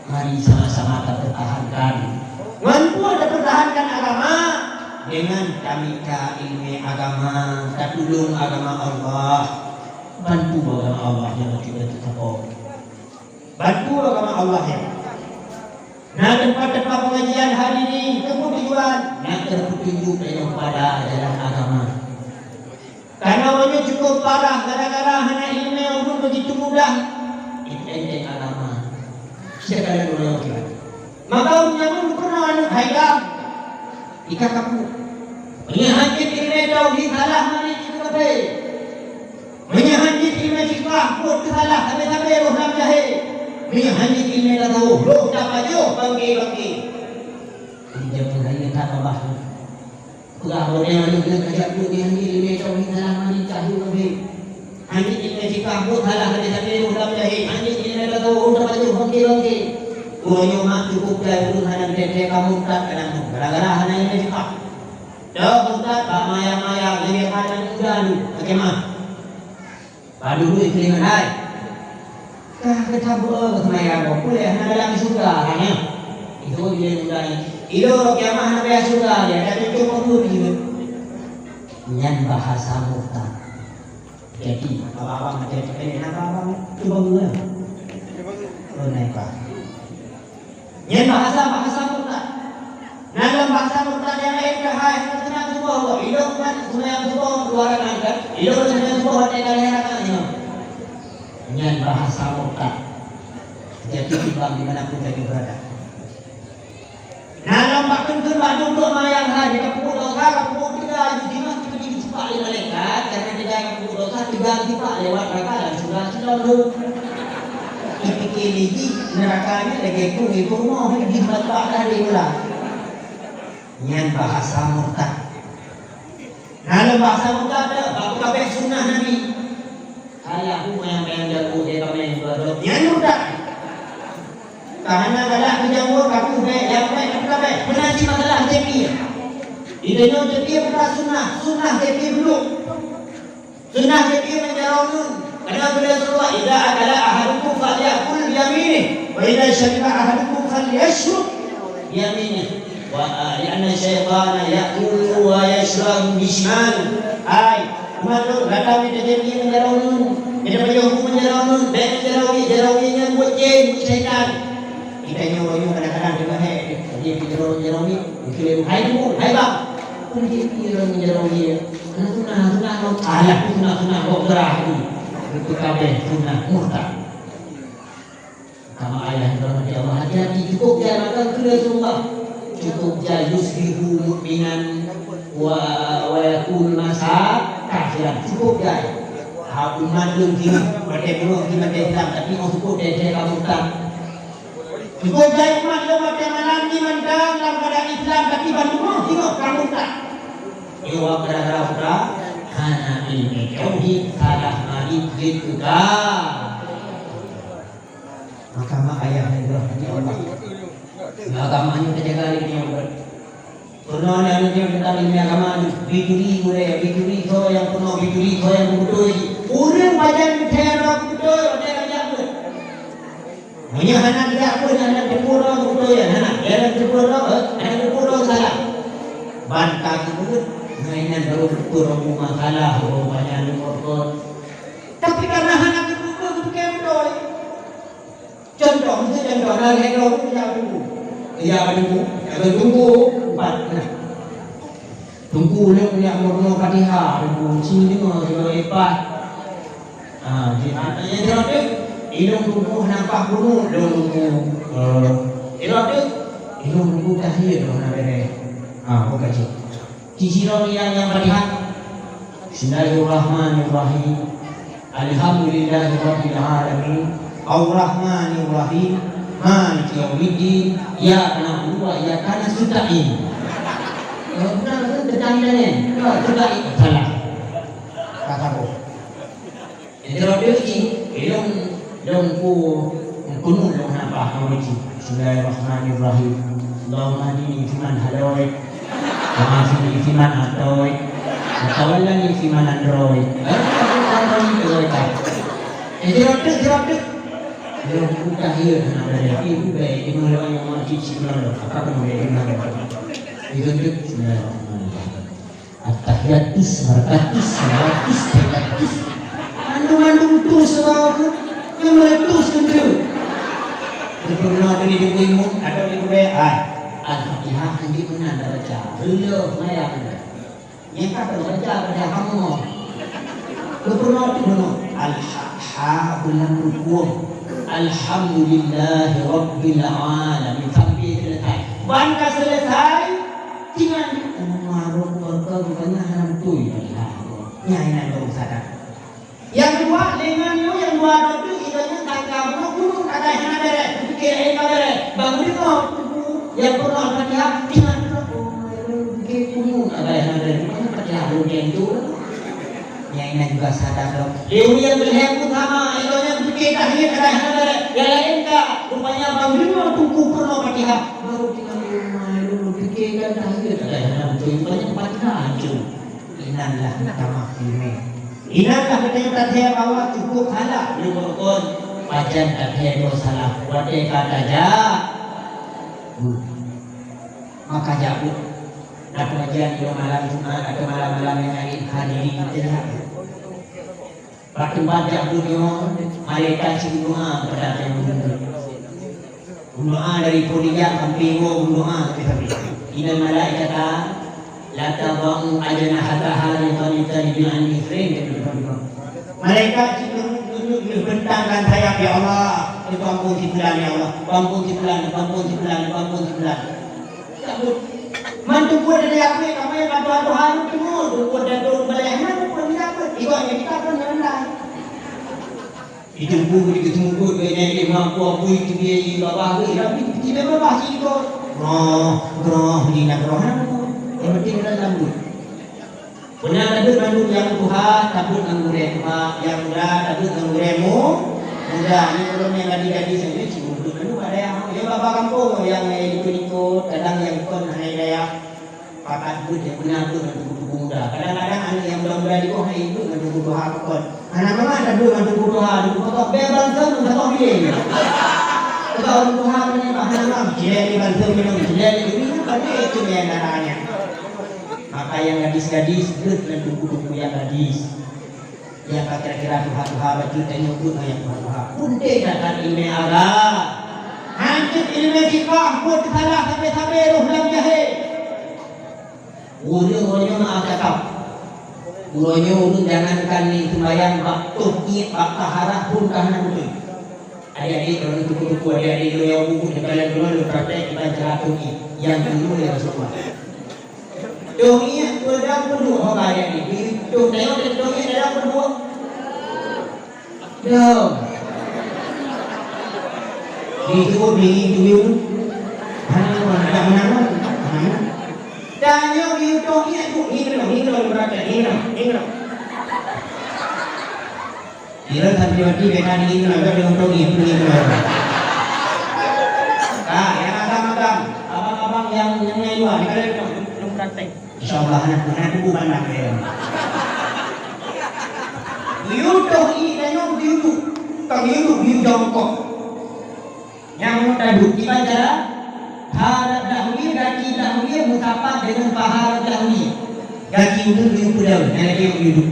Mari sama-sama tapertahankan. Ngon peue tapertahankan agama? Dengan tamita ilmu agama, tatulông agama Allah. Bantu agama Allah nyang beutôi-beutôi tapo. Bantu agama Allah nyan. Na teumpat-teumpat pengajian hadiri, keupeue tujuan? Nak teupeutunjuk teuh pada ajaran agama. Karena uroe nyoe cukup parah gara-gara hana ileumèe, ureueng begitu mudah jipeunténg agama. Siapa yang dulu lagi? Maka ureueng nyan pun pernah aneuk hai gam. Ika kapu. Meunyoe hana jeuet ileumèe tauhid salah mari jeuet leubeh. Meunyoe hana jeuet ileumèe fiqah, buet teusalah sabe-sabe roh lam jahé. Meunyoe hana jeuet ileumèe tasawuf, roh tapajoh bangke-bangke. Jadi jangan hanya tak babah. Peugah lagèe nyan, lôn kajak duek di hana jeuet ileumèe tauhid salah mari jeuet leubeh. Hana jeuet ileumèe fiqah buet salah sabe-sabe roh lam jahé. Hana jeuet ileumèe tasawuf, roh tapajoh bangke-bangke. Uroe nyoe mak cukup jai ureueng hana teuntèe ka murtad kadang nyoe gara-gara hana ileumèe fiqah. Dah murtad bak maya-maya lagèe hana muda lu, lagèe mah. Bak dulu ikeu ingat hai. Ka geutabeueng keu maya gob puléh hana dalam syeuruga hana. Itu dia muda ni. Ilôn kiamat hana baya syeuruga dia, tapi cukup pun dia. Nyan bahasa murtad. Jadi, abang-abang hati-hati, eh, kenapa abang? Cuba dulu ya. Oh, naik, Pak. Nyan bahasa, bahasa murtad. Nah, dalam bahasa murtad yang lain ke hai, hana seunang tuboh, ilong kan seunang tuboh dua rakaat kan? Ilong seunang tuboh watèe ka lhèe rakaat nyoe. Nyan bahasa murtad. Jadi, timbang di mana pun kita berada. Nah, lom bak kheun-kheun bak duek-duek mayang hai, di kapeubuet dosa, kapeubuet teuga, jinoe teupeu jisupak lé malaikat, karena teuga kapeubuet dosa, teuga jisupak lewat neraka dan surga sidroe lom. Ipike lé jih, neraka nyan lagèe krueng ipeurumoh, jih meutuah dah lé ulang. Nyan bahasa murtad. Nah, lom bahasa murtad dah, bak peukabeh sunnah Nabi. Alah, peue nyang, nyang jago dia kami buat dok. Nyan murtad. Ka hana galak keu jamur, ka peue bèk, nyang bèk, ka peue bèk. Meunan cit masalah J P. Di tanyoe J P bukan sunnah, sunnah J P buluk. Sunnah J P meujaroe nun. Karena bila Rasulullah, "Idza akala ahadukum falyakul biyaminih, wa idza syariba ahadukum falyashrub biyaminih." Wa, ah, li'anna syaitana ya'kulu wa yashrabu bishimalihi. Hai, umat lôn, gata mita J P meujaroe nun. Mita pajoh bu meujaroe nun. Bèk meujaroe wie, jaroe wie nyan buet jén, buet syaitan. Kita nyoe, nyoe kadang-kadang deungoe, eh, eh, J P meujaroe, meujaroe wie. Mungkin, "Hai bu, hai bang." Pun J P meujaroe wie. Nah, sunah, sunah, alah, sunah, sunah, kok gerah tu. Itu kabeh sunah murtad. Sama ayah yang dirahmati Allah, hati-hati, cukup jai makan keu Rasulullah. Cukup jai yusbihu mu'minan wa, wa yakunu masa kafiran. Cukup jai. Ha, umat lôn kini, watèe bunoe kini watèe Islam, tapi oh cukup deh, deh kamu tak. Cukup jai umat lôn watèe malam ni mantong dalam keadaan Islam, tapi ban bunoe kini kamu tak. Iwa gara-gara putra, hana ilmu tauhid, salah mari jeuet ka. Maka mak ayah yang dirahmati Allah. Agama nyoe teujaga lé nyoe. Peurunoe aneuk nyoe teutab ilmu agama nyoe. Bituri mulai, bituri soe nyang peurunoe, bituri soe nyang beutôi. Ureueng pajan geuthèe droe beutôi, watèe rajak beuet. Meunyoe hana geujak beuet, hana teupeue droe beutôi, hana. Hana teupeue droe, eh, hana teupeue droe salah. Ban ka geubeuet, nyan baru teupeue droe masalah, oh, banyak lumur kon. Tapi karena hana teupeue, geupike beutôi. Contoh, miseue contoh, na lhèe droe ureueng jak bak teungku. Jak bak teungku, jak bak teungku, empat, nah. Teungku, ulôn jak meurunoe Fatihah, teungku, ci deungoe, deungoe leupah. Ah, di, ah, nyang sidroe teuk, ilôn teungku hana paih kunut, lôn teungku, eh, sidroe teuk, ilôn teungku tahiyat lôn hana bèrèh. Ah, buka cit. Ci sidroe nyang, nyang Fatihah. Bismillahirrahmanirrahim. Alhamdulillahirabbil alamin. Arrahmanirrahim. Maliki yaumiddin. Iyyaka na'budu wa iyyaka nasta'in. Eh, bukan, bukan, bukan, bukan, bukan. Salah. Kata boh. Jadi, waktu itu, ilôn, ilôn ku, kunut lôn hana paih ngon uji. Bismillahirrahmanirrahim. Allahumma hdini fiman hadait. Wa afini fiman afait. Wa tawallani fiman adait. Eh, jadi, waktu itu, ilôn ku tahiyat hana bèrèh. Ibu baik, di mana orang yang mau cuci malam. Apa kena beri malam? Itu tu, Bismillahirrahmanirrahim. At-tahiyatus, marakatus, salawatus, taibatus. Mandum-mandum tus sebab apa? Nyang meuletus keuneuk. Geupeuna tadi di imum atau di gurèe, ah, Al-Fatihah hana meunan baca. Beulah mayang. Nyang ka baca pada kamoe. Geupeuna tu bunoe. Al-ha, ha bulan rukun. Alhamdulillahirabbil alamin. Sampai selesai. Ban ka selesai, Tinggai, oh, marot keluarga rupanya hana beutôi. Nyan inan baru sadar. Nyang dua, lengan nyoe nyang dua droe teuh, ibaratnya tangka bunoe kunut akai hana bèrèh, pike laén ka bèrèh. Bangun deungoe, nyang peurunoe Al-Fatihah, tinggai, oh, pike kunut akai hana bèrèh. Rupanya Fatihah lôn teuntèe. Nyang inan juga sadar lom. Lé ureueng nyang keu lhèe pun sama, ibaratnya pike tahiyat akai hana bèrèh. Nyang laén ka, rupanya bangun deungoe teungku peurunoe Fatihah. Baru tinggai, oh, pike kan tahiyat akai hana bèrèh. Rupanya Fatihah hancô. Inan lah tamah ileumèe. Inan lah geutanyoe tathèe bahwa cukup salah lheueh rukon, pajan tathèe droe salah watèe ka tajak. Hmm. Maka jak buet. Pengajian di malam Jumat atau malam-malam yang lain, hadirin yang terhormat. Bak teumpat jak bunoe, malaikat cit meudoa keupada nyang bunoe. Meudoa dari peurijak sampai woe meudoa sampai-sampai. Innal malaikata la tadau ajnihataha li talibil ilmi. Sering kami berdoa. Malaikat cit meuduek-duek bentangkan sayap, "Ya Allah, neupampon si fulan, ya Allah, pampon si fulan, pampon si fulan, pampon si fulan." Mantu buet dari aku, kamu yang bantu-bantu harus tunggu, buat dan turun balik, mana buat tidak buat, ibu hanya kita pun rendah. Itu buku di ketemuku, dia nyari mampu apa itu dia, di bawah, tapi tidak bawah sih kok. Roh, roh, di nak roh, yang penting dalam buat. Beuna tabeuet mandum nyang tuha, tabeuet ngon gurée tuha, nyang muda, tabeuet ngon gurée mu-, muda. Nyoe ureueng nyang gadis-gadis nyoe cit mubuet mandum ada nyang, nyoe baba gampông nyang ikot-ikot, kadang nyang kon hana daya. Pakat beuet nyang beuna beuet ngon tuha-tuha muda. Kadang-kadang aneuk nyang muda-muda di bawah hai beuet ngon tuha-tuha kon. Aneuk mama tabeuet ngon tuha-tuha, tuha-tuha bèe bansa ngon tuha biléng. Sebab ureueng tuha meunyoe bah hana mam, jilèe di bansa minong, jilèe di dunia, pandai itu nyang darahnya. Maka nyang gadis-gadis, beuet ngon teungku-teungku nyang gadis. Nyang ka kira-kira tuha-tuha, bacut tanyoe beuet ngon nyang tuha-tuha. Peunteng that-that ileumèe agama. Hanjeuet ileumèe fiqah, beuet salah sabe-sabe roh lam jahé. Ureueng-ureueng nyang maaf cakap. Uroe nyoe ureueng jangankan nyan seumbahyang, bak toh iék, bak taharah pun ka hana beutôi. Adik-adik, kalau tuku-tuku adik-adik, lo yang buku di kalian dulu, lo praktek, kita cara toh iék. Yang dulu ya Rasulullah. Toh iék, dua daun pun dua. Ho, adik-adik. Di toh tengok, di toh iék, daun pun dua. Daun. Di toh, di, di, di. Hana, hana, hana, hana. Tanyoe di toh iék, bu, ni kena, ni kena, praktek, ni kena, ni kena. Kira santriwati beda ni, nangkep dengan Tony, Tony, Tony. Ah, yang agam-agam, abang-abang yang, yang nyai dua, ni kalian belum, belum praktek. Insya Allah, anak, anak tunggu pandang dia. Buyudoh ini, tanya buyudoh. Bukan buyudoh, buyudoh kok. Nyang meunan tadu, kiban cara, paha rab dahlia, gaki dahlia meusapat deungon paha rab dahlia. Gaki ulôn geuyue peudeueng, nyang lagèe nyoe geuyue duek.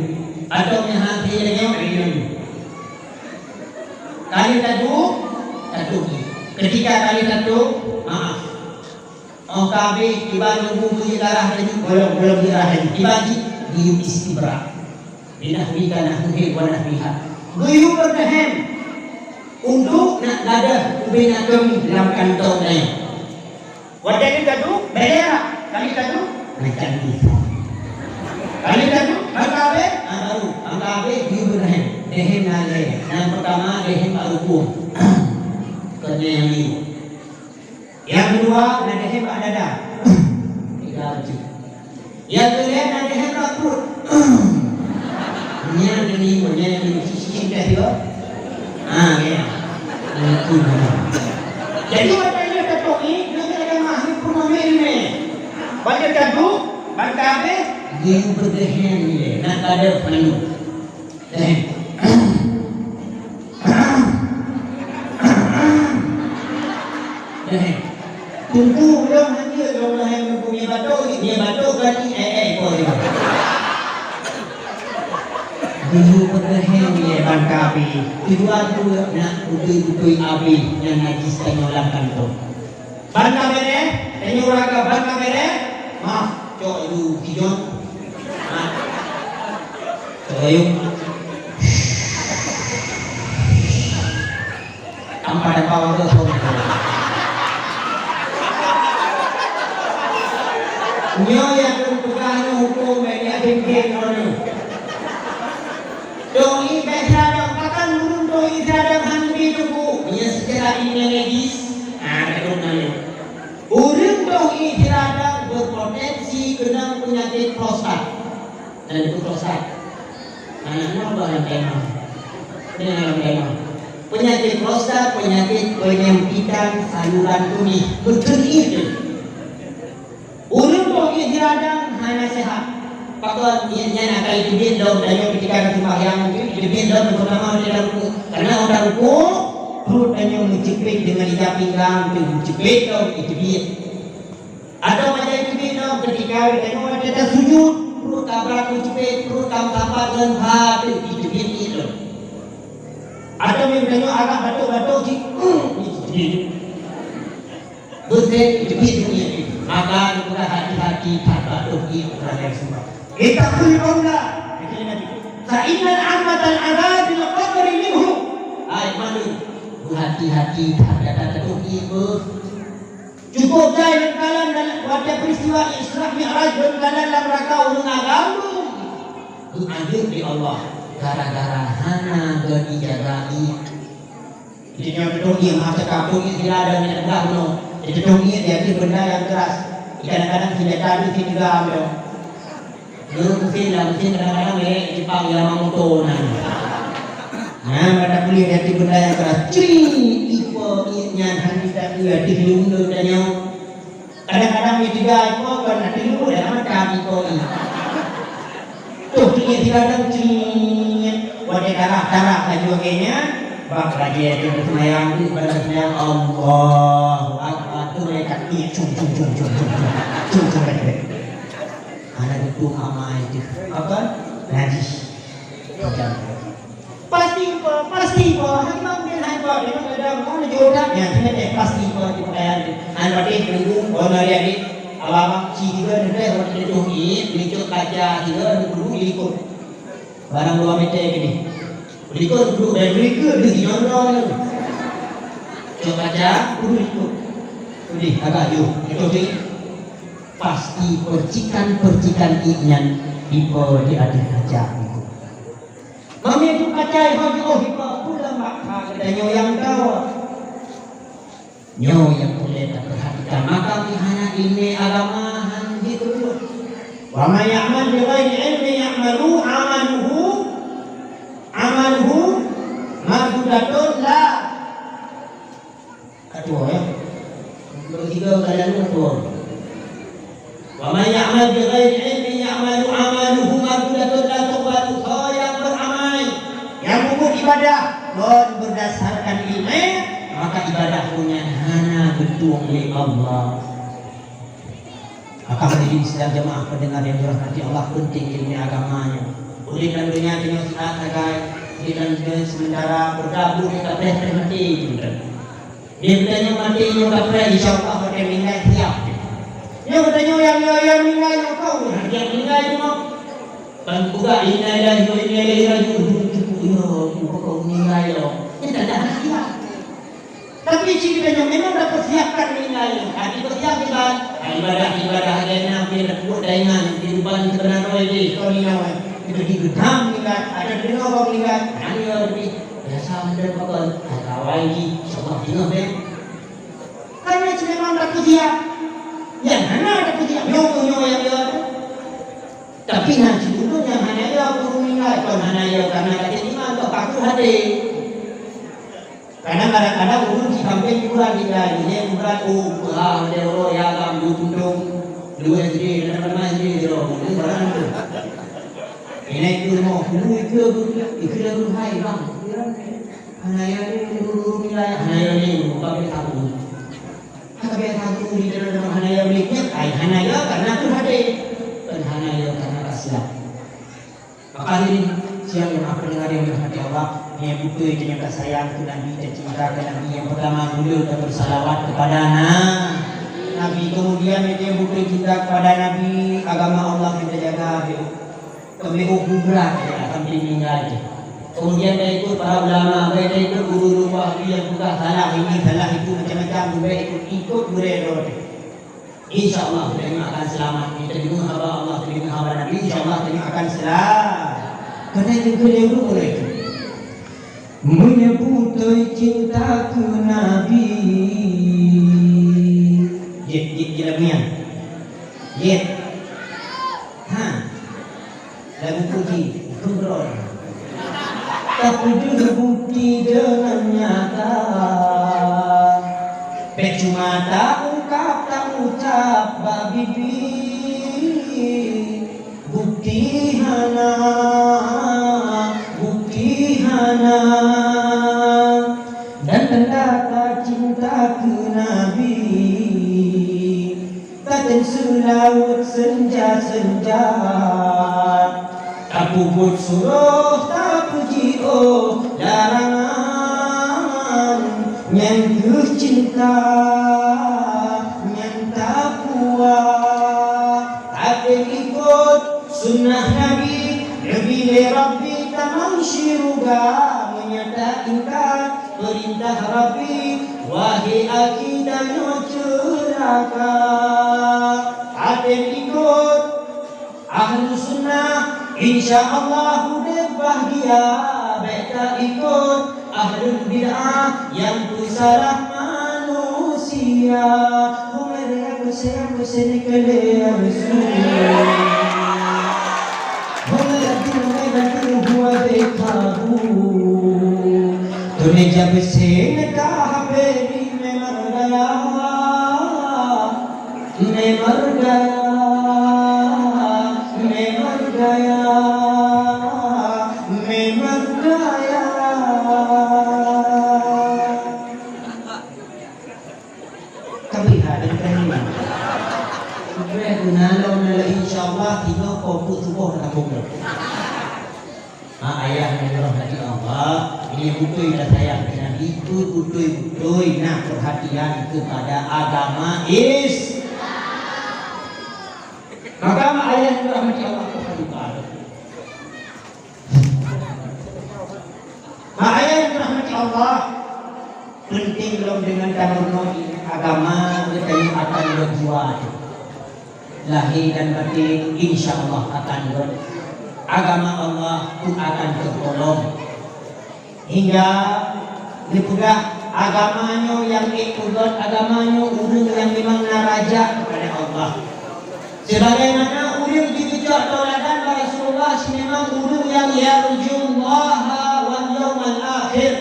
Atau nyang hase lagèe nyoe, lagèe nyoe. Ka lheueh tadu, tadu. Ketika ka lheueh tadu, maaf. Óh ka habéh, kiban lembu geuyue darah laju, gohlom, gohlom geuyue darah laju. Kiban cit, geuyue istibra. Linahwika nahwihi wa nahwiha. Geuyue beureuhem untuk nak gadôh ubé nakeueng lam kantô tanyoe. Watèe geutadu, bèk lé rab. Ka lheueh tadu, macam ni. Ka lheueh tadu, ban ka habéh, ah, baru. Ban ka habéh, geuyue beureuhem. Deuhem na lhèe. Nyang peurtama, deuhem bak rukuk. Keunong nyang lhèe. Nyang keudua, na deuhem bak dada. Tiga bacut. Nyang keulhèe, na deuhem bak pruet. Nyan ni, nyan ni, sisi-sisi dah tiba. Ah, ya. Itu nama. Jadi, watèe nyoe tatuek ni, nyoe ada mahir pun ambil ni. Watèe tadu, ban ka habéh, dia berdeham ni, nak ada penuh. Eh. Eh. Teungku ulôn hanjeuet lôn lahé meubunyi batuk, nyan batuk ka ni, eh, eh, ko dia. Dulu peureulèe nyan ban ka abéh, tujuan tu nak beutôi-beutôi abéh nyang najis tanyoe lam kantô. Ban ka bèrèh, tanyoe raga ban ka bèrèh, maaf, cok aju pijon. Ha. Cok aju. Tanpa ada power tu, sorry. Nyoe nyang lôn peugah nyoe hukôm, bèk nyan geng-geng droeneuh. Toh iék bèk seuradang, pakon ureueng toh iék seuradang hana geuteupeue? Meunyoe seucara ilmiah medis, ah, ka lôn tanyong. Ureueng toh iék seuradang berpotensi keunong peunyakét prostat. Dan itu prostat. Anak nyoe dalam tema. Ini dalam tema. Penyakit prostat, penyakit penyempitan saluran kemih. Beutôi itu. Ureueng boh iék seuradang hana seuhat. Pakon iék nyan akan jiteubiet lom, tanyoe ketika ka seumayang, jiteubiet lom, terutama di dalam rukuk. Karena dalam rukuk, pruet tanyoe meuceupet deungon ija pinggang, tu meuceupet lom, jiteubiet. Atau macam jiteubiet lom ketika Tanyoe watèe tasujud, pruet ka brat meucubit, pruet ka meusapat ngon bha teuh, jiteubiet ié lom. Atau meunyoe tanyoe agak batuk-batuk cit, jiteubiet. Beutôi jiteubiet ié. Maka neupeugah hati-hati that bak teuh ié ureueng laén sumbat. Ittaqul qaula, kata Nabi. Fa inna ammatal adzabil qabri minhu. Hai manusia, beuhati-hati that gata teuh ié beuh. Cukup jai lôn kalon dalam watèe peristiwa Isra Mi'raj lôn kalon lam raka ureueng agam. Geuanjot lé Allah gara-gara hana geuijaga ié. Jadi nyoe teuh ié meuh cakap teuh ié sila ada minyak gas nyoe. Jadi teuh ié di ateueh benda nyang keras. Kadang-kadang senjata teuh sila ada. Dulu mesin lah, mesin kadang-kadang merek Jepang yang motor nan. Nah, pada kuliah di ateueh benda nyang keras, cring, ipo ié nyan hana bisa kuliah di lungga tanyoe. Kadang-kadang media ipo kan hati lungga dalam mata ipo ié. Tuh, cring, kadang cring, watèe darah-darah laju agaknya, bak raja itu bersemayam, itu pada semayam, Allahu Akbar, tu mereka ié, cung, cung, cung. Hana geutông amai teuh. Apa? Najis. Pasti po, pasti po. Hai bang bin hai po. Dia kata dah mau jawab dah. Ya, kita teh pasti po di pakaian tu. Hai berarti tunggu. Oh, nari adik. Abang-abang ci tiga ni teh waktu tu ni, pelicok kaca tiga ni dulu di likot. Barang dua meter ke ni. Likot dulu, eh, mereka di sini orang. Cok kaca, dulu likot. Ni, agak jauh. Itu ni. Pasti percikan-percikan ié nyan ipo di ateueh kaca ié. Meunyoe kaca ié jiôh ipo, peue lam bak ka geutanyoe nyang tawa. Nyoe nyang peureulèe tapeurhatikan. Maka meuhana ileumèe agama han jeuet keu buet. Wa man ya'mal bi ghairi ilmin ya'malu amaluhu, amaluhu mardudatun la Ka tuwoe, ya. Nomor tiga, ka lalu tuwoe. Wa man ya'mal bi ghairi ilmin ya'malu amaluhu mardudatun la tuqbalu. Soe nyang beuramai, nyang peubuet ibadah kon berdasarkan ileumèe, maka ibadah geuh nyan hana geutueng lé Allah. Maka hadirin sidang jamaah pendengar yang dirahmati Allah, penting ilmu agama nyoe. Urip lam dunia nyoe siat sagai, urip lam dunia sementara, beureukat buet nyang ka preh-preh maté, teumantong. Di geutanyoe maté nyoe ka preh, insya Allah watèe meuninggai siap. Nyoe geutanyoe nyang, nyang, nyang meuninggai nyoe ka ureueng siap meuninggai nyoe. Ban peugah, "Inna lillahi wa inna ilaihi raji'un." Cukup, ya, aku kok meuninggai, ya. Nyan tanda hana siap. Tapi cit geutanyoe memang tapeusiapkan meuninggai nyoe. Ka jipeusiap ibadah, ibadah, ibadah lagèe nyan, pih tapeubuet daingan, kehidupan seubeuna droe jih, kon inong. Jadi geutam meuninggai, adak deungoe bak meuninggai, nangis leubeh. Biasa mandum pakon, ka awai jih, insya Allah deungoe bèk. Karena cit memang tapeusiap. Nyang hana tapeusiap, nyoe, nyoe nyang jaweueb. Tapi na cit ureueng nyang hana jaweueb ureueng meuninggai, kon hana jaweueb karena gata iman, kon paku hati. Kadang, kadang-kadang ureueng jisampéng kuburan tinggai, nyan kuburan, oh, peuhah lé uroe ya agam, dua puntông, dua S D, kadang-kadang S D sidroe, nyan barang tu. Inan ikeu rumoh, kubu ikeu, ikeu lagu hai, bang. Hana ya ni, ureueng tinggai, hana ya ni, buka beda tahu. Hana beda tahu, di dalam hana ya ni, ai hana ya karena tu hadir. Kan hana ya karena kasihan. Maka hadirin sidang jamaah pendengar yang dirahmati Allah, nyang beutôi tanyoe sayang keu Nabi, tacinta keu Nabi, nyang pertama guna tapeusalawat kepada Na-, Nabi. Kemudian nyang beutôi cinta kepada Nabi, agama Allah kita jaga, beutôi. Kami ubra sampéng meuninggai. Kemudian taikot para ulama, baik taikot guru-guru Wahabi nyang peugah salah ini, salah itu, macam-macam, baik ikot, ikot gurèe droe. Insya Allah, tanyoe akan selamat. Kita dengar haba Allah, kita dengar haba Nabi, insya Allah, tanyoe akan selamat. Karena itu beliau dulu itu. Meunyoe beutôi cinta keu Nabi. Jeuet, jeuet, jeuet lagu nyan. Jeuet. Ha. Lagu puji, gubron. Tapi bukti dengan nyata. Bèk cuma taungkap, taucap bak bibi. Bukti hana, bukti hana. Dan tanda tacinta keu Nabi. Seulaweuet seunja-seunja, tapeubuet surôh, tapeujiôh larangan, nyan kheueh cinta nyang takwa. Até ikot sunnah Nabi, neubi lé Rabbi tamong syeuruga. Meunyo taingkar peurintah Rabbi, wahé akhi, tanyoe ceulaka. Até ikot Ahlus Sunnah, insya Allah udép bahgia. Bék taikot ahlul bid'ah nyang peusalah manusia. Hong lé ya Husén, Husén keu lé ya Rasul. Hong lé Abdul Malik dan Tuhan Buat Kabu. Tuné jabeusen ka habéh di memang raya. Memang gaya, memang gaya, memang gaya. Tapi ada keren. Keren guna lo, insya Allah, tiga pokok tubuh dalam bumi. Ha, ayah nyang dirahmati Allah, ini beutôi dah sayang keu Nabi, beutôi-beutôi na perhatian kepada agama Islam. Maka ayah nyang dirahmati Allah, ha, ayah nyang dirahmati Allah, penting lom deungon tameurunoe agama geutanyoe akan lom jua. Lahé dan batin, insya Allah akan rot. Agama Allah pun akan teutolong. Hingga neupeugah, agama nyoe nyang ék peugöt, agama nyoe ureuëng nyang memang na raja kepada Allah. Sebagaimana ureuëng jigeucok tauladan bak Rasulullah, si memang ureuëng nyang yarjullaha wal yaumal akhir.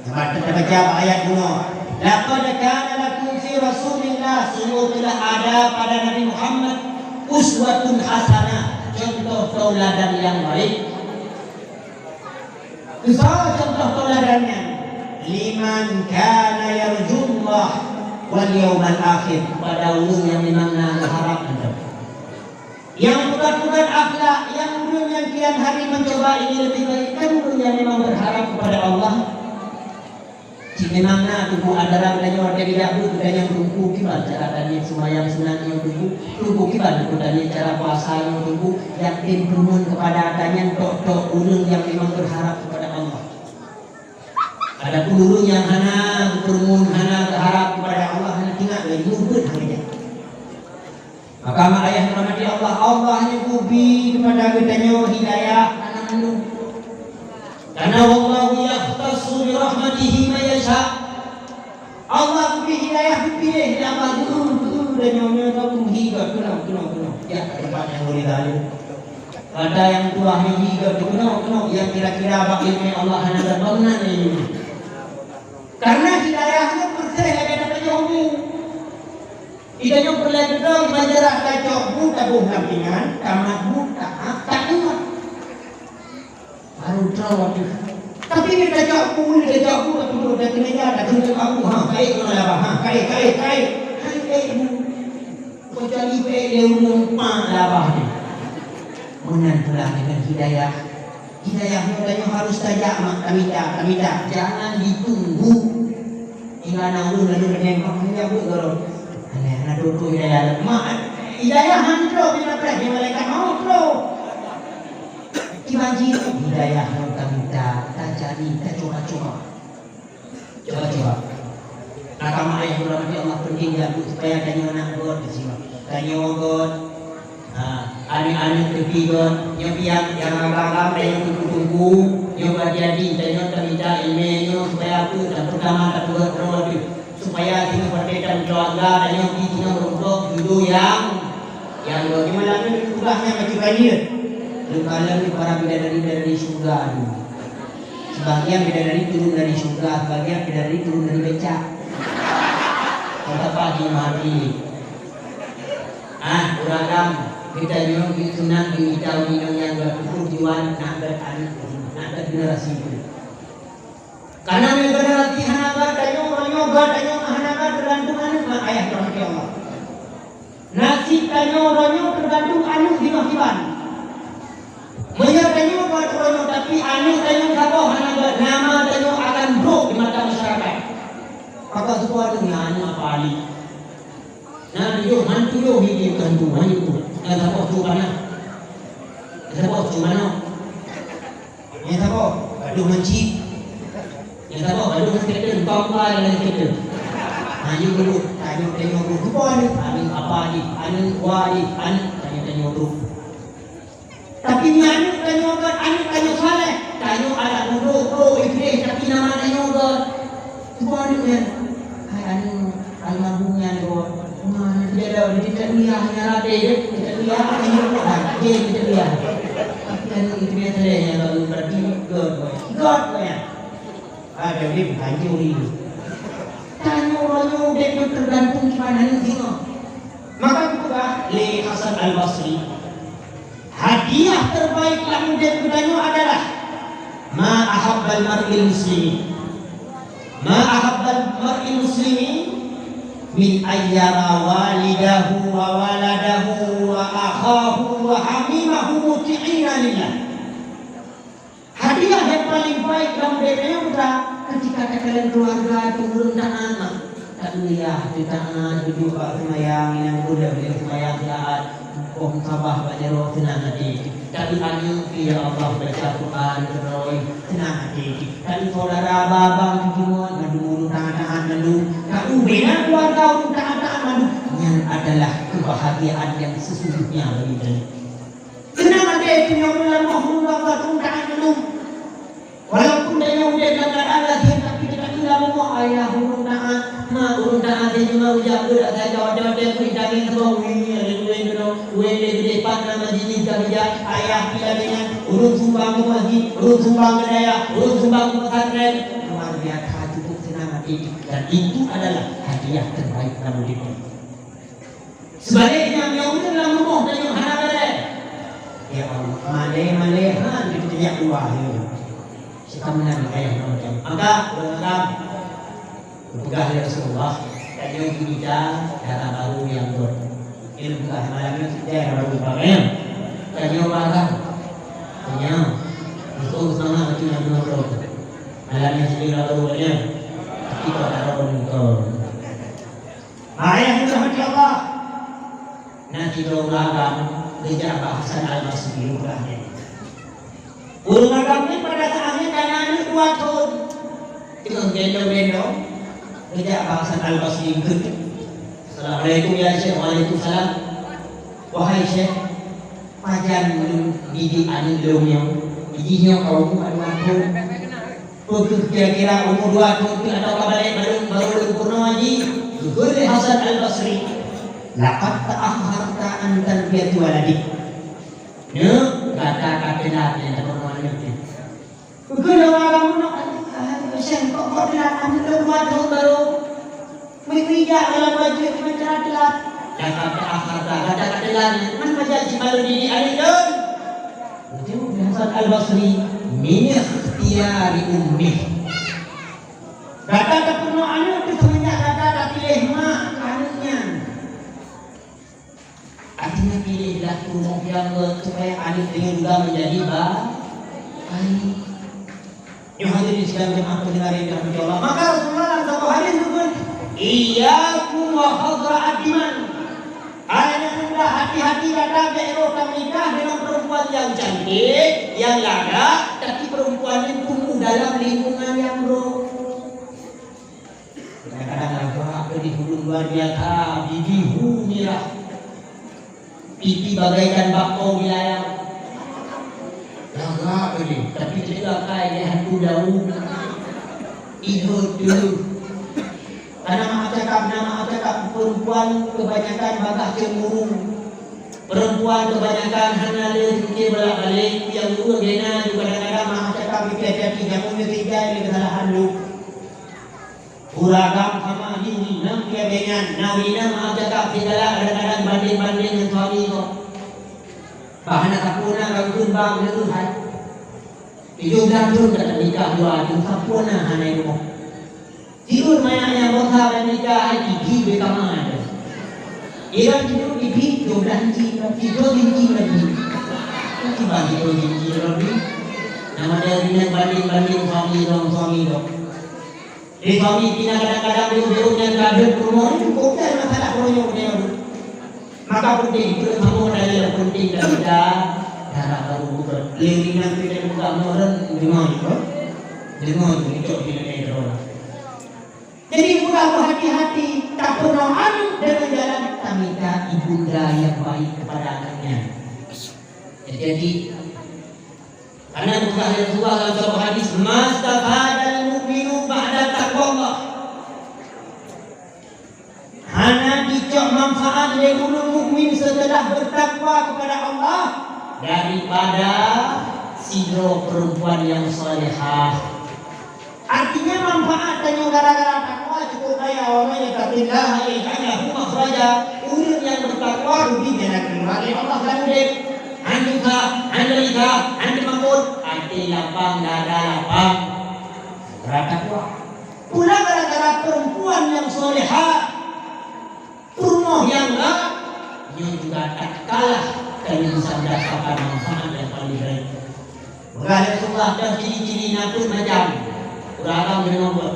Sabab teubaca bak ayat bunoe, "Laqad kana lakum fi Rasulillah," sungguh telah ada pada Nabi Muhammad, "uswatun hasanah," contoh tauladan yang baik. Keu soe contoh tauladan nyan? "Liman kana yarjullah wal yaumal akhir," pada ureuëng nyang memang na meuharap. Nyang peugöt-peugöt akhlak, nyang ureuëng nyang kian hari mencoba ini lebih baik, kan ureuëng nyang memang berharap kepada Allah. Cit memang na Teungku, antara geutanyoe watée geujak beuet, geutanyoe Teungku kiban cara tanyoe seumayang sunat nyoe Teungku, Teungku kiban Teungku tanyoe cara puasa nyoe Teungku, yakin peurumoh kepada tanyoe tok-tok ureuëng nyang memang berharap kepada Allah. Adapun ureuëng nyang hana peurumoh, hana berharap kepada Allah, hana ingat lé, mubeut hana. Maka mak ayah rahmati Allah, Allah nyang kubi kepada geutanyoe hidayah aneuk mandum. Karena wallahu yakhtassu bi rahmatihi man yasha. Allah kubi hidayah geupiléh nyang bak geuh, geuh dan nyoe nyoe tu hi geuh keunoe, keunoe, keunoe. Ya, tempat yang boleh lalu. Pada yang tuah nyoe hi geuh keunoe, keunoe yang kira-kira bak ilmu Allah hana berbangunan ini. Karena hidayah itu persis lagèe daripada ilmu. Kita nyoe peureulèe keudroe belajar tacok bu taboh lam pingan, tamat bu, taat, takuat. Baru droe tu. Tapi dia tacok bu, dia tacok bu, tapi dia dah kena jalan, dah kena jalan bu. Ha, kaik kena labah, ha, kaik, kaik, kaik. Kaik, kaik bu. Kecuali kaik dia umur empat labah ni. Meunan pula dengan hidayah. Hidayah nyoe tanyoe harus tajak mak tamita, tamita. Jangan ditunggu. Hingga na ureueng lalu meunyoe mak meunyoe buet goro. Aneh, na tutoe hidayah. Mak, hidayah han troh bila preh di malaikat maut troh. Imagine hidayah nyoe tamita, tajadi, tacoba-coba. Coba-coba. Nah, kama ayah ureueng Allah penting ya, Bu, supaya tanyoe aneuk göt di sini. Tanyoe göt, ha, aneuk-aneuk teupi göt, nyoe pian nyang agam-agam tanyoe tunggu-tunggu, nyoe bak jadi, tanyoe tamita ilmu nyoe supaya apa? Dan pertama tapeugöt droe tu, supaya singoh watèe tameukeuluwarga tanyoe pi singoh meureumpok judoe nyang, nyang göt. Nyoe lam nyoe tugasnya macam mana? Leuka lom para bidadari-bidadari syurga tu. Sebagian bidadari turun dari syurga, sebagian bidadari turun dari becak. Kata Pak Haji Mahathir. Ah, ureueng agam, geutanyoe geusunat geumita ureueng nyang geututoe jiwan, nak beuet aneuk, nak beuet generasi tu. Karena nyoe generasi hana beuet, tanyoe, tanyoe beuet, tanyoe hana beuet, tergantung aneuk mak ayah rahmati Allah. Tanyoe saboh hana gét, nama tanyoe akan brok di mata masyarakat. Pakon saboh tu nyan apa Ali? Nah, tujoh, han tujoh biji keu hantu, han tujoh. Nyang saboh cu panah. Nyang saboh cu manok. Nyang saboh gadoh mancik. Nyang saboh gadoh ngon skater, buka-buka dalam skater. Nah, nyoe dulu, tanyoe-tanyoe dulu. Cuba aneuk, aneuk apa jih, aneuk wa jih, aneuk tanyoe-tanyoe dulu. Tapi nyoe aneuk tanyoe kan, aneuk tanyoe saleh, tanyoe adak budok, bro, Idris, tapi nama tanyoe kan. Cuba aneuk nyan. Hai aneuk, almarhum nyan kan. Wah, nanti dia dah, dia tak kuliah, nyan rate dia, dia tak kuliah, apa yang dia buat, ha? Dia, dia tak kuliah. Tapi aneuk Idris saleh nyan kan, berarti God, boy. God, boy, ya. Ada dia bertanya ni. Tanyoe-tanyoe udép nyoe tergantung kiban aneuk singoh. Maka geupeugah lé Hasan Al-Basri, hadiah terbaik lam udép geutanyoe adalah ma ahabbal mar'il muslimi. Ma ahabbal mar'il muslimi min ayyara walidahu wa waladahu wa akhahu wa hamimahu muti'ina lillah. Hadiah nyang paleng baik lam udép nyoe ketika takalon keuluwarga teuh ureueng taat, mah. Takuliah teuh taat, dudoe bak seumayang, inan buleuen lé seumayang taat, poh sabah bak jaroe seunang até. Tapi aneuk, ya Allah, baca Quran keudroe, seunang até. Tapi saudara abang-abang teuh jeuet, mandum ureueng taat-taat mandum. Ka ubena keuluwarga ureueng taat-taat mandum. Nyan adalah kebahagiaan yang sesungguhnya bagi kita. Seunang até tanyoe meulamoh meunurot Allah, ureueng taat mandum. Walaupun tanyoe udép lam keuadaan gasien, tapi teuka lam rumoh ayah ureueng taat, ma ureueng taat, tanyoe ma ujak beuet asai watèe-watèe kuit dageng saboh, wéh, ada duit dulu, wéh, lé geude pat na majelis ka geujak, ayah pih lagèe nyan, ureueng sumbang keu masjid, ureueng sumbang keu dayah, ureueng sumbang keu pesantren. Luar biasa cukup seunang até. Dan itu adalah hadiah terbaik dalam udép. Sebaliknya, meunyoe ureueng lam rumoh tanyoe hana barèh, ya Allah, malèe-malèe han teupeujak dua, ya Allah. Sikameunang ayah nyoe macam. Maka, ureueng agam, geupeugah lé Rasulullah, tanyoe geumita dara barô nyang göt. Ilmu agam malam nyoe sijai dara barô, paham, ya? Tanyoe barang. Tanyoe. Untuk semangat macam nyang dua barô. Malam nyoe sijai dara barô, ya? Tapi kok dara barô nyoe. Ayah dirahmati Allah. Na sidroe ureueng agam geujak bak Hasan Al-Basri, ureueng agam nyan. Ureueng agam nyan pada saát nyan ka na aneuk dua thon. Teungoh gendong-gendong, geujak bak Hasan Al-Basri geukheun. "Assalamualaikum ya Syekh." "Waalaikumsalam." "Wahai Syekh, pajan ulôn didik aneuk lôn nyoe? Jih nyoe ka umu dua thon." "Peu kheueh kira-kira umu dua thon teuh atawa ka balek, barô, barô lôn peurunoe jih?" Geukheun lé Hasan Al-Basri, "Laqad ta'akharta an tarbiyati waladik." Nyoe, gata ka teulat nyang tapeurunoe aneuk teuh. Geukheun lé ureueng agam nyoe, "Syekh, kok, kok teulat, aneuk lôn dua thon barô?" Meurijak dalam bajeuet meuterat-terat. Laqad ta'akharta, gata ka teulat, man pajan cit malôn didik aneuk lôn? Geujaweueb lé Hasan Al-Basri, "Min ikhtiyari ummih." Gata tapeurunoe aneuk teuh seumeunjak gata tapiléh mak keu aneuk nyan. Artinya, piléhlah ureueng nyang supaya aneuk tanyoe juga menjadi ba-, baik. Nyoe hadirin sidang jamaah pendengar yang dirahmati Allah. Maka Rasulullah dalam satu hadis bersabda, "Iyyakum wa khadhra'ad diman." Hai aneuk muda, hati-hati gata bèk rôh tameunikah dengan perempuan yang cantik, yang lagak, tapi perempuan yang tumbuh dalam lingkungan yang buruk. Kadang-kadang lagak keudéh, ureueng luar biasa, bibi hu mirah. Pipi bagaikan bakpao di layang. Lagak keudéh, tapi teuka akai lé hantu daun. Ihot dulu. Karena maaf cakap, na maaf cakap, perempuan kebanyakan bagah cemburu. Perempuan kebanyakan hana lé pikir bolak-balik, nyang dua gena juga kadang-kadang maaf cakap, hati-hati, jangan nyoe tinggai lé kesalahan lu. Ureueng agam sama jih, ureueng inong lagèe nyan. Na ureueng inong maaf cakap, sigalak kadang-kadang banding-banding ngon suami kok. Bah hana sapeue na ka geukheun bang, geukheun hai. Tujoh blah thon ka teunikah dua, sapeue na hana i rumoh. Siuroe manyak nyang bosa ka nikah, hai, tieb di kama. Iran tieb di bi, dua blah inci, tiga inci lagi. Tiba tiga inci lagi. Nama dia, ringan banding-banding suami dong, suami dong. Di suami pina kadang-kadang dia udah nyan gadeuh rumah ni cukup kan masalah rumah dia. Maka penting itu sama ada yang penting dan tidak darah baru bukan. Lagi nanti dia buka moren dengar juga. Dengar juga itu di negara. Jadi, ulah berhati-hati, tak pernah anu dengan jalan tamita ibunda yang baik kepada anaknya. Jadi, karena bukan Rasulullah dalam sebuah hadis, "Mastafadal mu'minu ba'da taqwallah." Hana dicok manfaat lé ulun mukmin setelah bertakwa kepada Allah daripada sidroe perempuan yang salihah. Artinya manfaat tanyoe gara-gara takwa cukup kaya, wa may yattaqillaha yaj'al lahu makhraja. Ureuëng nyang bertakwa rugi jalan keluar lé Allah dalam udép. Hana susah, hana risak, hana makot, até lapang, dada lapang. Gara-gara takwa. Pula gara-gara perempuan yang salihah. Rumoh nyang na, nyoe juga tak kalah keu bisa mendapatkan manfaat yang paling baik. Peugah lé Rasulullah, dan ciri-ciri na pun macam ureueng agam deungoe buet.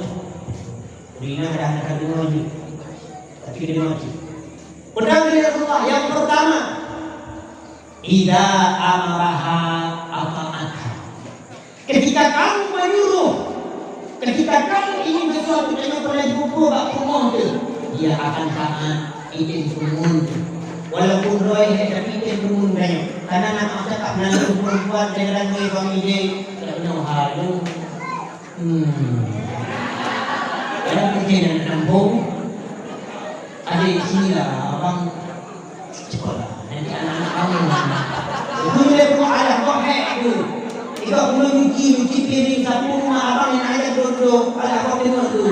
Ureueng inong dah na deungoe jih, tapi deungoe jih. Peugah lé Rasulullah, yang pertama, "Idza amaraha ata'atha." Ketika kamu menyuruh, ketika kamu ingin sesuatu, kamu pernah jumpa bak rumoh tu, dia akan taat, izin peungeuh tu. Walaupun roi hek, tapi izin peungeuh gaya. Karena nak cakap melalui perempuan, kadang-kadang roi suami dia, tak pernah halu. Hmm. Kadang mungkin nak nampung. Adik sila, abang. Cepatlah, nanti anak-anak kamu. Itu dia buat alah, buat hek tu. Tiga puluh nyuci, nyuci piring, sapu rumah abang yang ayah duduk. Alah, buat tengok tu.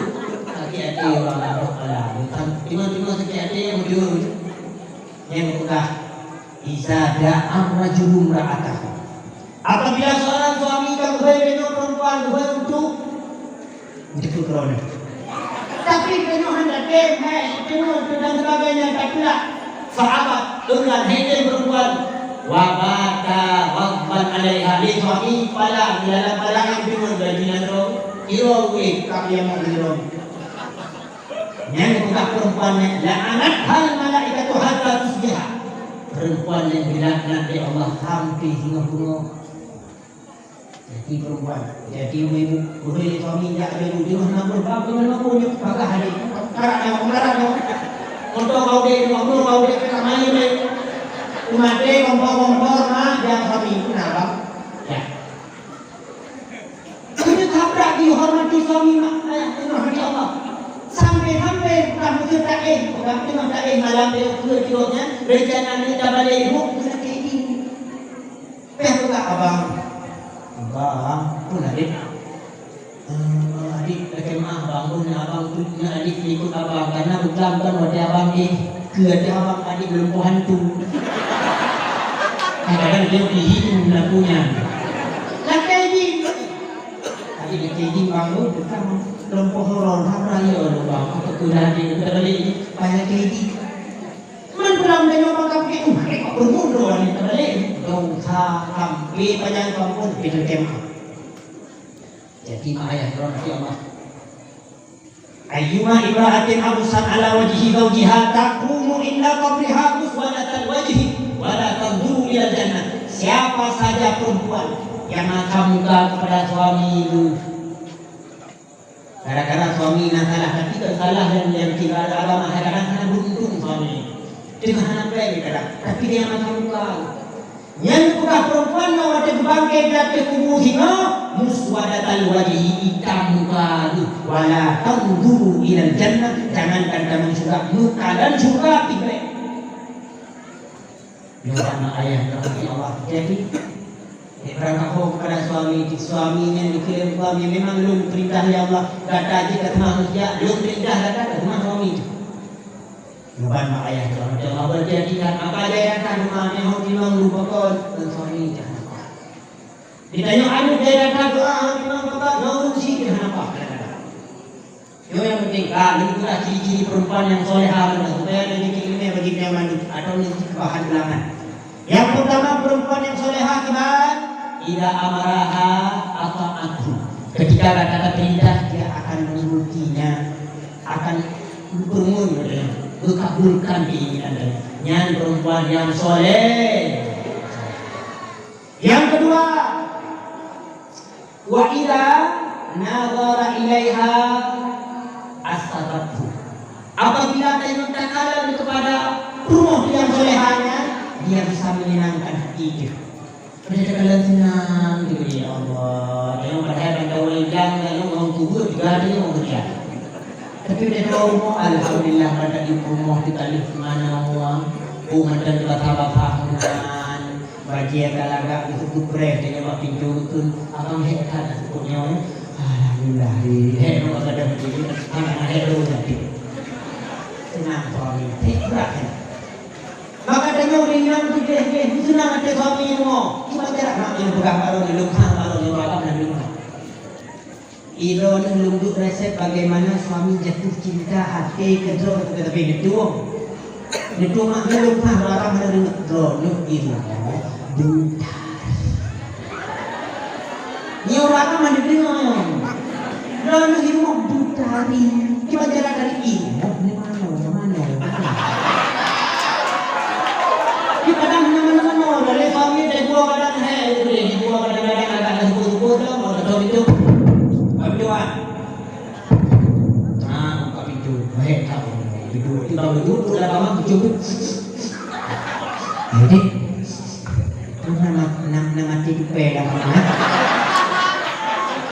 Sakit hati orang lah, buat alah. Bukan, tengok-tengok sakit hati yang berdua. Yang berpegang. Iza da'a rajulun ra'atahu. Apabila seorang suami ka geuhôi deungon perempuan, geuhôi untuk jemput droeneuh. Tapi keunoe hana tem, hai, keunoe dan sebagainya, tak pula. Sahabat, enggan hei perempuan. Wa bata ghadban alaiha, lé suami pala, di dalam pala yang deungon gaji nanggroe, kiro weh, kak yang mau nanggroe. Nyan peugah perempuan nyan, "La'anathal malaikatu hatta tusbiha." Perempuan nyan dilaknat lé Allah sampai singoh beungoh. Jadi perempuan, jadi ibu-ibu, boleh suami jak ada dulu, jangan nampak bang, jangan nampak punya pakai hari. Karak dah, karak dah. Untuk kau dek, untuk kau dek, kita main dek. Umat dek, kompor-kompor, nah, jangan suami, kenapa? Ya. Keuneuk habrak dihormati suami mak, ayah, dihormati Allah. Sampai-sampai bukan beutôi taéh, bukan beutôi taéh malam dia keu jurutnya, rencana ni dah balik ibu, kena kayak gini. Peh buka abang. Abang, pun adik. Eh, adik, pakai mah abang pun, abang tu, adik ikut abang, karena bukan, bukan wadah abang, eh. Keu até abang adik lumpoh hantu. Kadang-kadang dia dihidu lagunya. Lakée jih. Adik lakée jih bangun, tukang lumpoh horor, hara ya Allah, apa keu adik kita balik, payah lakée jih. Man pulang dari rumah kampung, uh, mereka bermundur ni kita balik. Dosa sampai panjang kampung, kita kemah. Jadi, mak ayah, rahmati Allah. Ayyuma imra'atin aghsat ala wajhi zawjiha taqumu inda qabriha muswadatal wajhi wa la tanzuru ilal jannah. Siapa saja perempuan yang angkat muka kepada suami itu, gara-gara suami na salah, tapi kan salah yang, yang tinggal agama, kadang-kadang hana beruntung suami. Tengah hana payah kadang, tapi dia angkat muka. Nyan peugah perempuan nyang watée geubangke di ateueh kubu singoh, muswadatal wajhi, itam muka geuh, wala tanzuru ilal jannah, jangankan ka meusyeuruga, muka dan syeuruga pih bék. Nyoe aneuk ayah rahmati Allah. Jadi, ibrah kaho kepada suami, suami nyan dikirém suami memang lôn peurintah lé Allah, gata jeuet ka teuma manusia, lôn peurintah gata ka teuma suami. Nyoe ban mak ayah rahmati Allah, berarti kan apa jaya kan cuma nyoe timang lu pokok dan suami jangan apa. Ditanya anu jaya kan doa timang pokok, nyoe si jangan apa. Nyoe yang penting kan, itulah ciri-ciri perempuan yang soleha, supaya ada rezeki ilmu bagi dia mandum atau rezeki bahan ulangan. Yang pertama, perempuan yang soleha kiban Idza amaraha ata'athu. Ketika kata perintah, dia akan menurutinya, akan bermun, mengabulkan keinginan. Nyan perempuan yang soleh. Yang kedua, wa idza nazara ilaiha asarrathu. Apabila tayong takalon kepada rumoh yang solehahnya, dia bisa menyenangkan hati dia. Pada takalon senang dia, ya Allah. Tayong padahai ban tawoe idang, tayong ngon kubur juga ada yang mau kerja. Tapi udah tahu rumoh, alhamdulillah, pada di rumoh kita lihat mana Allah. Oh, mantan basa-basa hunan. Bajée ka lagak di suku preh, teunyong bak pintoe geukheun, "Abang, hék that na suku nyoe?" "Alhamdulillah, hék nyoe ka gadôh di, hana hék lôn lagi." Seunang suami, hék brat nyan. Maka tanyoe ureueng inong tujoh gleh, meuseunang até suami nyoe. Cuba jarak mak nyoe peugah bak lôn, lôn khang bak lôn, lôn rakam lam lôn khang. Droeneuh lôn duek resep bagaimana suami jatuh cinta até keu droe, teuka tapi neutueng. Neutueng mak lôn pah barang hana deungoe, droeneuh di rumoh duek tari. Nyoe barang hana deungoe nyoe. Droeneuh di rumoh duek tari. Cuba jalan dari ibu, di mana, di mana, di mana? Di padang di mana-mana, dari suami dari gua kadang, hei, di gua kadang-kadang agak ada subuh-subuh tu, mau tahu itu. Kami doang. Ah, buka pintu. Baik, tak apa. Pintu, pintu, pintu, pintu, dah lama pintu. Jadi, tu nama, nama, nama mati tu payah dah lama.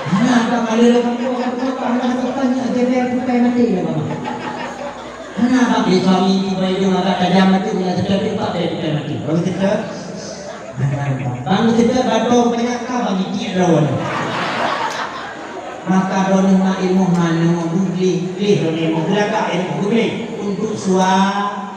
Nah, apa kalau dah buka, buka, buka, buka, buka, banyak je biar tu payah mati dah lama. Hana bak lé suami tiba idong agak tajam mati, hana teuka teuka teuka mati. Baru teuka, hana bak. Baru teuka batong banyak ka bagi tiek lawan. Maka droeneuh mak ilmu manoe, beugleh, gleh droeneuh ilmu, beulagak ilmu, beugleh. Untuk sua-,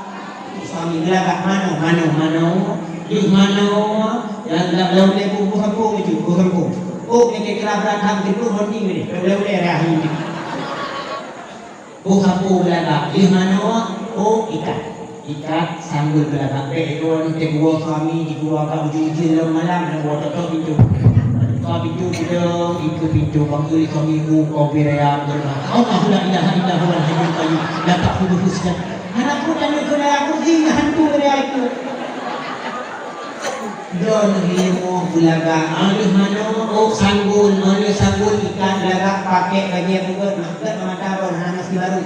suami beulagak manoe, manoe, manoe, gleh manoe, dan lam ulée bu-, bu sampung itu, bu sampung. Oh, kira-kira berat ham, itu bonding ni, ulée-ulée dah ini. Oh, sapu beulagak, lheueh manoe, oh, ikat. Ikat, sanggul beulagak. Bèk droeneuh teuguwoe suami, jiwoe ka ujeuen-ujeuen lom malam, neuwoe tok-tok pintoe. Buka pintoe, geudong, pintoe, pintoe, bang, ui, suami, oh, kau beu raya, geuleuh. Allahu la ilaha illa huwal hayyul qayyum, la ta'khudhuhu sinatun. Hana peue tanyoe keu raya, kursi, hantu raya itu. Droeneuh ilmu beulagak, oh, lheueh manoe, oh, sanggul, oh, lheueh sanggul ikat beulagak, pakèk bajèe beugöt, mah gèt mata droeneuh hana meusti barô.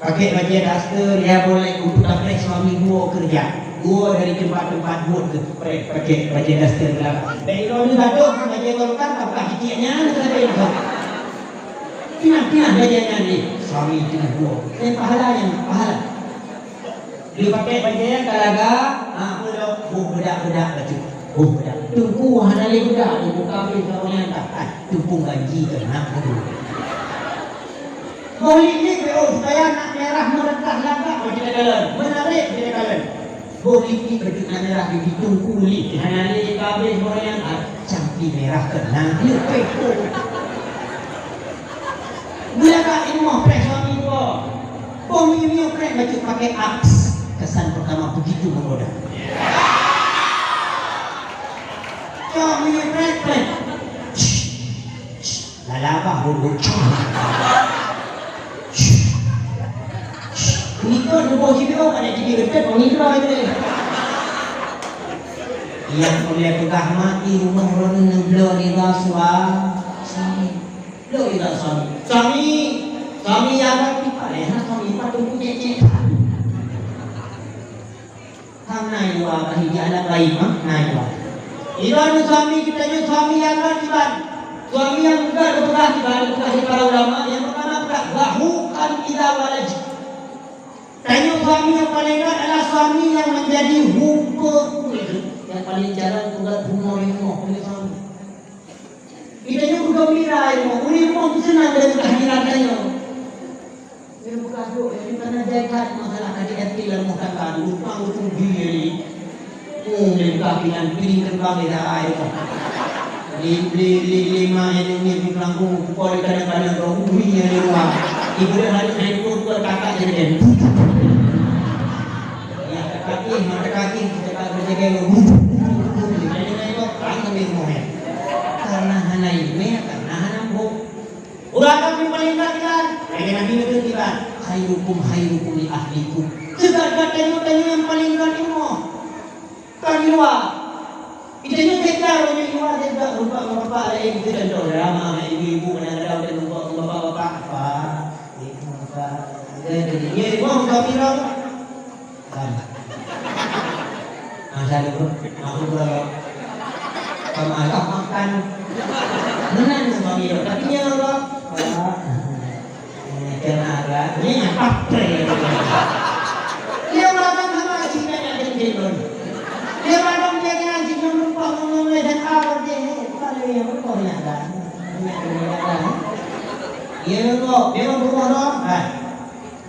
Pakèk bajèe daster, ya boleh untuk tapreh suami gua kerja. Gua dari tempat-tempat buet ke, pakèk bajèe daster beulagak. Dari droeneuh gadôh bajèe golkar, apakah ciciknya, ada yang tahu. Pinah-pinah bajèe nyan ni, suami teungoh gua. Eh, pahala nyan, pahala. Lheueh pakèk bajèe ka lagak, ha, peulok, boh beudak-beudak bacut. Boh beudak. Teungku hana lé beudak, teungku ka abéh ka nyan ka. Ai, teungku gaji keuh na, aduh. Boh lipstik beu, oh, supaya nak merah meureutah lagak, oh, kita kalon. Menarik, kita kalon. Boh lipstik bacut nak merah di teungku lé. Hana lé ka abéh ka nyan, ai, cantik merah keuh na, leupeh, oh. Beulagak ilmu preh suami gua. Boh miyueb-miyueb preh bacut pakai Axe. Kesan pertama begitu menggoda. Cok miyueb preh, preh. Shh, shh. Lala bah, bun, bun. Shh. Shh. Nikot lubong sibeuh, ada tiga dekat, wangi keluar itu. Yang boleh peugah mati rumah orang yang belum rida suami. Lôn ida suami. Suami, suami ya Rabbi, paleng na suami patong kucék-cék. Hana iwa bagi di alam lain, ha? Na iwa. Iban suami kita nyoe suami ya Rabbi, ban. Suami nyang muda dipeugah, dipeugah di para ulama, nyang pertama peugah, "Dhahukan idza walaj." Tanyoe suami nyang paleng gèt adalah suami nyang menjadi hupe, yang paling jarang peugah humor, humor, suami. Kita nyoe beugembira nyoe, ureueng nyoe seunang deungon kehadiran tanyoe. Nyoe buka duek, nyoe kana jai that masalah K D R T lam rumah tangga, lumpang lumpung bie ni. Oh, lengkap dengan piring kembang di dalam air tu. Li, li, li, lima ini ni di pelangkung, pukul kadang-kadang kau ui yang di luar. Ibu dia hari main pun buat kakak jadi kan. Ya, kakak ni, mata kaki, kita tak berjaga. Jadi, Karena hana ileumèe, karena hana muphom. Ureueng agam nyang paleng brat iban, lagèe Nabi neuteubiet iban, "Khairukum khairukum li ahlikum." Teuga-teuga tanyoe, tanyoe nyang paleng brat di rumoh. Kon di luwa. Di tanyoe teuga, tanyoe di luwa teuga, rupa bapak laén, itu contoh drama, ibu-ibu kadang-kadang teuga bapak-bapak, apa? Itu apa? Jadi, ya, mau kami dong. Kan. Nah, saya dulu, aku kalau pemalas makan, menang sama dia. Tapi dia Allah, Allah. Eh, kena agak, ini apa? Dia makan sama si nenek dengki pun. Dia makan dia kena si pun lupa ngomong dan awal dia, eh, kalau dia berkoh nak dah. Nak kena dah. Dia kok, dia mau berkoh dong. Ah.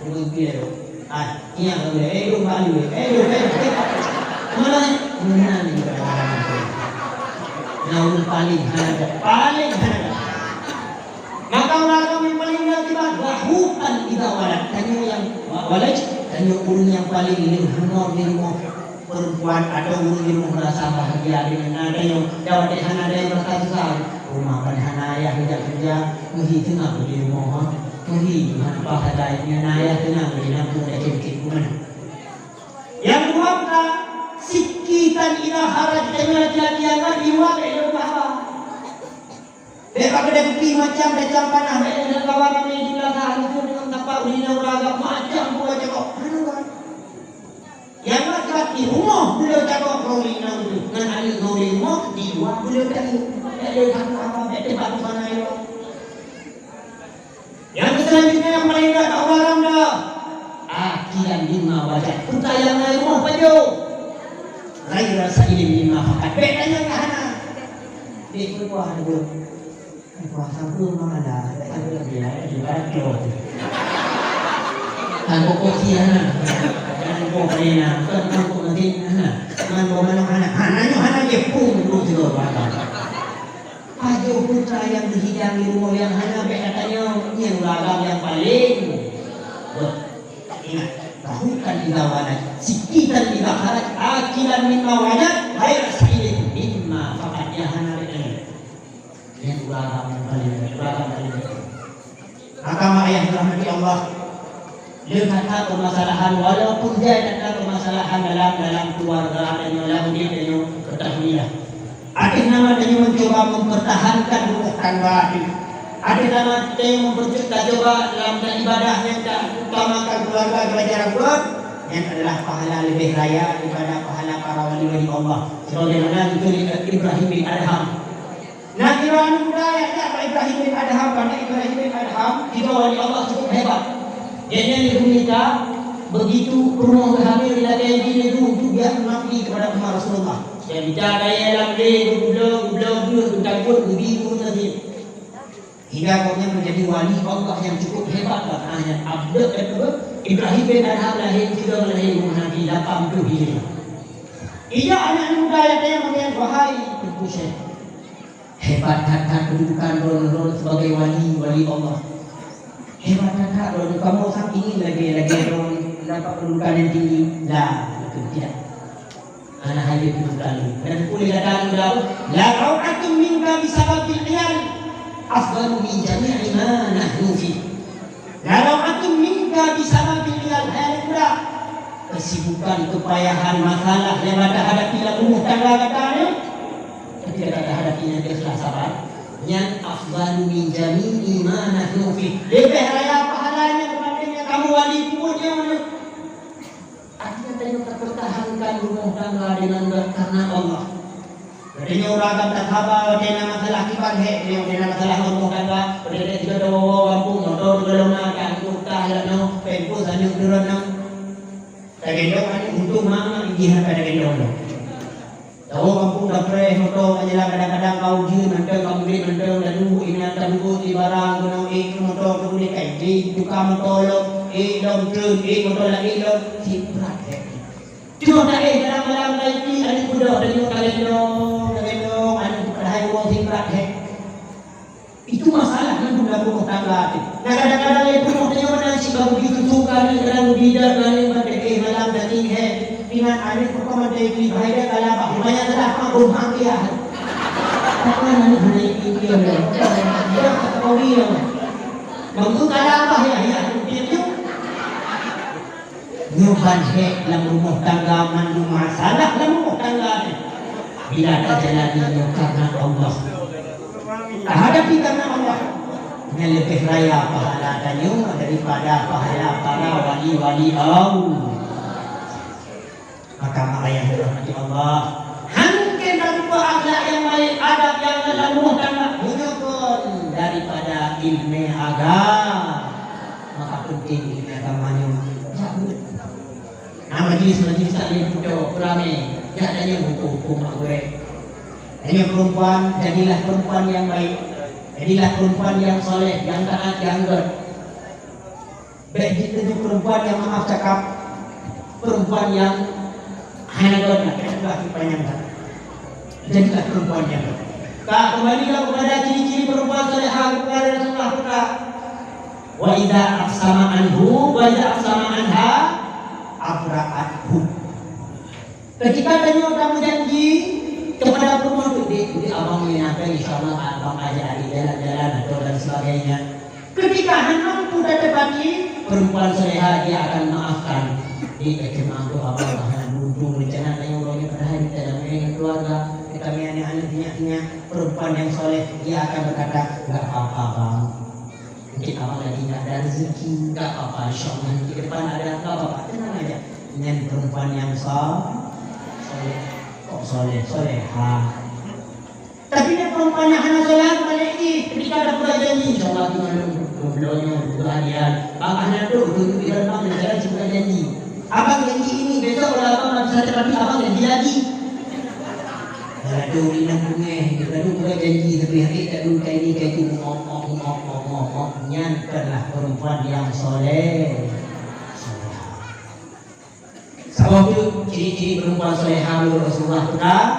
Ibu-ibu ya, tu. Ah, ingat lagi. Eh, duduk bak lu. Eh, duduk, eh, duduk. Mana? Mana ni? Nah, ureueng paleng hana, paleng hana. Maka ureueng agam nyang paleng brat iban, zahuqan idza walad. Tanyoe nyang walad, tanyoe ureueng nyang paleng leueh honor di rumoh. Perempuan atau ureueng di rumoh merasa bahagia dengan adanya, dan watèe hana adanya merasa susah. Rumah ban hana ayah kerja-kerja, meuhi teungoh di rumoh, ha? Meuhi hana paih sagai, nyan ayah teungoh di nanggroe dan cek-cek rumah. Nyang dua pula, sikitan idza kharaj, teungoh laki-laki anak di luwa, di rumah. Bèk bak keudè kupi macam kacang panas, bèk deungon kawan ramè di beulakang, itu deungon tapak ulina ureueng agam macam buah cakok. Hana kan? Nyang mat-mat di rumoh beuleue cakok ngon ulina itu, ngon aneuk ngon ureueng rumoh di luwa beuleue cakok. Bèk lé that apa, bèk teupat di mana itu. Nyang seulanjutnya nyang paleng brat bak ureueng agam dah. Akilan mimma wajad. Peue nyang na rumoh pajoh. Ghaira sa'ilin mimma faqad. Bèk tanyong nyang hana. Bèk peue kuah ada. Kuah sapeue memang ada. Ada lagi ya, di barat tu. Kan pokok sih hana. Kan pokok ni nah. Kan pokok nanti hana. Kan pokok mana hana. Hana nyoe hana je pun dulu tiga orang. Pajoh putra nyang geuhidang di rumoh nyang hana bèk tatanyong, nyan ureueng agam nyang paleng. Beuh, ingat, zahuqan idza walad, sikitan idza kharaj, akilan mimma wajad, ghaira sa'ilin mimma faqad, nyang hana bèk tatanyong. Nyan ureueng agam nyang paleng, ureueng agam paleng. Maka mak ayah dirahmati Allah, le that-that permasalahan, walaupun jai that-that permasalahan dalam, dalam keluarga tanyoe, dalam udép tanyoe, ketahuilah. Até nama tanyoe mencoba mempertahankan rumah tangga teuh. Até nama tanyoe mempercoba dalam ibadah nyang ta utamakan keluarga, keluarga rakyat, nyan adalah pahala leubeh raya daripada pahala para wali-wali Allah. Sebagaimana geutuléh Ibrahim bin Adham. Na sidroe aneuk muda nyang jak bak Ibrahim bin Adham, karena Ibrahim bin Adham sidroe wali Allah cukup hebat. Jadi, di dunia kita, begitu rumoh geuhamé, dilakèe jih lé guru untuk biar mengabdi kepada umat Rasulullah. Dan kita kaya lam lé, geubloe, geubloe, geubloe, geutakot, geubi, guru tadi. Hingga gobnyan menjadi wali Allah yang cukup hebat, bahkan yang abdul, Ibrahim bin Adham lahé sidroe lahé umur Nabi lapan puluh Hijriah. Ijak aneuk muda nyang tanyong, "Wahai Teungku Syekh, hebat that-that kedudukan droen, droen sebagai wali, wali Allah. Hebat that-that droen, kamoe sang ingin lagèe, lagèe droen dapat kedudukan yang tinggi." La, betul tidak. Hana hai kedudukan. Dan boleh datang muda, "La rau'atun minka bisababil iyal afdalu min jami'i ma nahnu fi." La rau'atun minka bisababil iyal, hai aneuk muda. Kesibukan, kepayahan, masalah nyang gata hadapi lam rumah tangga gata nyoe, tapi gata hadapi nyan ikhlas sabar, nyan afdalu min jami'i ma nahnu fi. Leubeh raya pahalanya dibanding nyang kamoe wali peubuet nyoe. Artinya, tanyoe tapertahankan rumah tangga dengan baik karena Allah. Jadi, nyoe ureueng agam that haba, watèe na masalah kiban hèk, nyoe watèe na masalah rumah tangga, watèe na tiga dua gampông, moto tiga lona, dan kota ya no, pempos aneuk turun no. Tagendong aneuk untung mama, ini harta tagendong no. Tawoe gampông tapreh moto, ajalah kadang-kadang ka ujeuen mantong, ka mugrib mantong, lalu inan taduek di barang keunoe, eh, moto keunoe kai, di tukang moto lom, eh, lom treun, eh, moto laén lom, sibrat hèk. Cuma dah, eh, dalam malam lagi, aneuk beudôh, dan nyoe tagendong, tagendong, aneuk padahai uroe sibrat hèk. Itu masalah mandum lam rumah tangga teuh. Nah, kadang-kadang lé peunoh tanyoe meunan cit bak geubi tutoe kali, kadang geubi dat kali, ban degeh malam daging hèk. Ingat aneuk peuko mantong geubi bahai dat kala bak rumah nyang teulah mak rumah dia. Tangan aneuk hana ikeu-ikeu lé. Dak kateuri lé. Bang tu kada abah ya, ya, tu dia tu. Nyoe ban hék lam rumoh tangga, mandum masalah lam rumoh tangga nyoe. Bila tajalani nyoe karena Allah, tahadapi karena Allah, nyan leubeh raya pahala tanyoe daripada pahala para wali-wali Allah. Maka, mak ayah dirahmati Allah, han keu talupa akhlak nyang baik, adab nyang lam rumoh tangga, meunyoe kon daripada ileumèe agama. Maka, penting ileumèe agama nyoe. Nah, majlis-majlis taklim peucok, peuramè, jak tanyong huköm-huköm mak gurèe. Tanyong perempuan, jadilah perempuan yang baik. Jadilah perempuan yang soleh, yang taat, yang gèt. Bèk jiteubiet perempuan nyang maaf cakap, perempuan nyang hana gèt, nah, itulah panyang that. Jadilah perempuan nyang gèt. Ka kembali lom kepada ciri-ciri perempuan salehah kepada Rasulullah, peugah, "Wa idza aqsama anhu, wa idza aqsama anha, abra'athu." Ketika tanyoe tameujanji kepada perempuan tu, "Dek, dek, abang ni nyampe, insya Allah abang ajak adik jalan-jalan atau dan sebagainya." Ketika hana mampu tatepati, perempuan soleha dia akan maafkan. Dek, eh, cuma tu abang hana beruntung rencana tanyoe uroe nyoe, padahai kita damai dengan keluarga, kita punya anak-anak banyak-banyak. Perempuan yang soleh, dia akan berkata, "Enggak apa-apa, Bang." Mungkin abang lagi nggak ada rezeki, nggak apa-apa, insya Allah nanti ke depan ada, nggak apa-apa, tenang aja. Nyan perempuan yang so-, soleh, kok soleh, soleha. Tapi nyan perempuan yang hana soleh, balik lagi. Ketika ada pula janji, insya Allah, tu malam, dua bulan nyoe, dua hadiah. Abang hana tu, tu, tu, di dalam abang, jangan cuma janji. Abang janji ini, besok kalau abang nggak bisa tepati, abang janji lagi. Gaduh inong bungéh, gaduh buka janji, tapi hari gaduh kai ni, kai tu, ngok, ngok, ngok, ngok, ngok, ngok. Nyan bukanlah perempuan yang soleh. Sabab tu, ciri-ciri perempuan soleha menurut Rasulullah tu kan,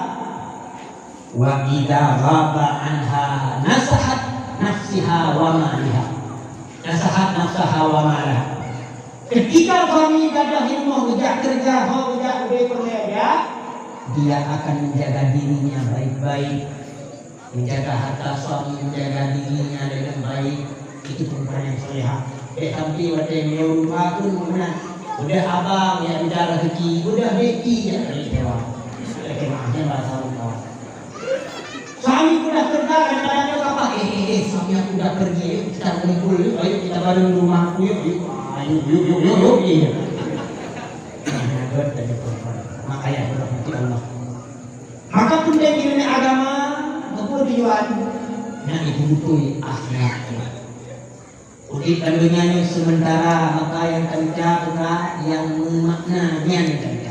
"Wa idza ghaba anha nasahat nafsiha wa maliha." Nasahat nafsaha wa maliha. Ketika suami gadoh ilmu, geujak keureuja, ho geujak ubé peureulèe dia, dia akan menjaga dirinya baik-baik, menjaga harta suami, menjaga dirinya dengan baik. Itu perempuan yang soleha. Bèk sampai watèe meunyoe rupa pun meunan. Udah abang yang udah rezeki, udah deki yang kali dewa. Oke, maafnya bahasa kawan. Suami ku dah kerja, kadang-kadang dia apa? "Eh, eh, eh, suami aku dah pergi, yuk kita kumpul, yuk, ayo kita bareng di rumahku, yuk, yuk, ah, yuk, yuk, yuk, yuk, yuk," iya. Nah, buat dari perempuan. Makanya berhati Allah. Maka pun dari ilmu agama, apa tujuan? Nah, itu betul akhlak. Udép lam donya nyoe sementara, maka nyang teuka bukan nyang meumakna nyan nyang teuka.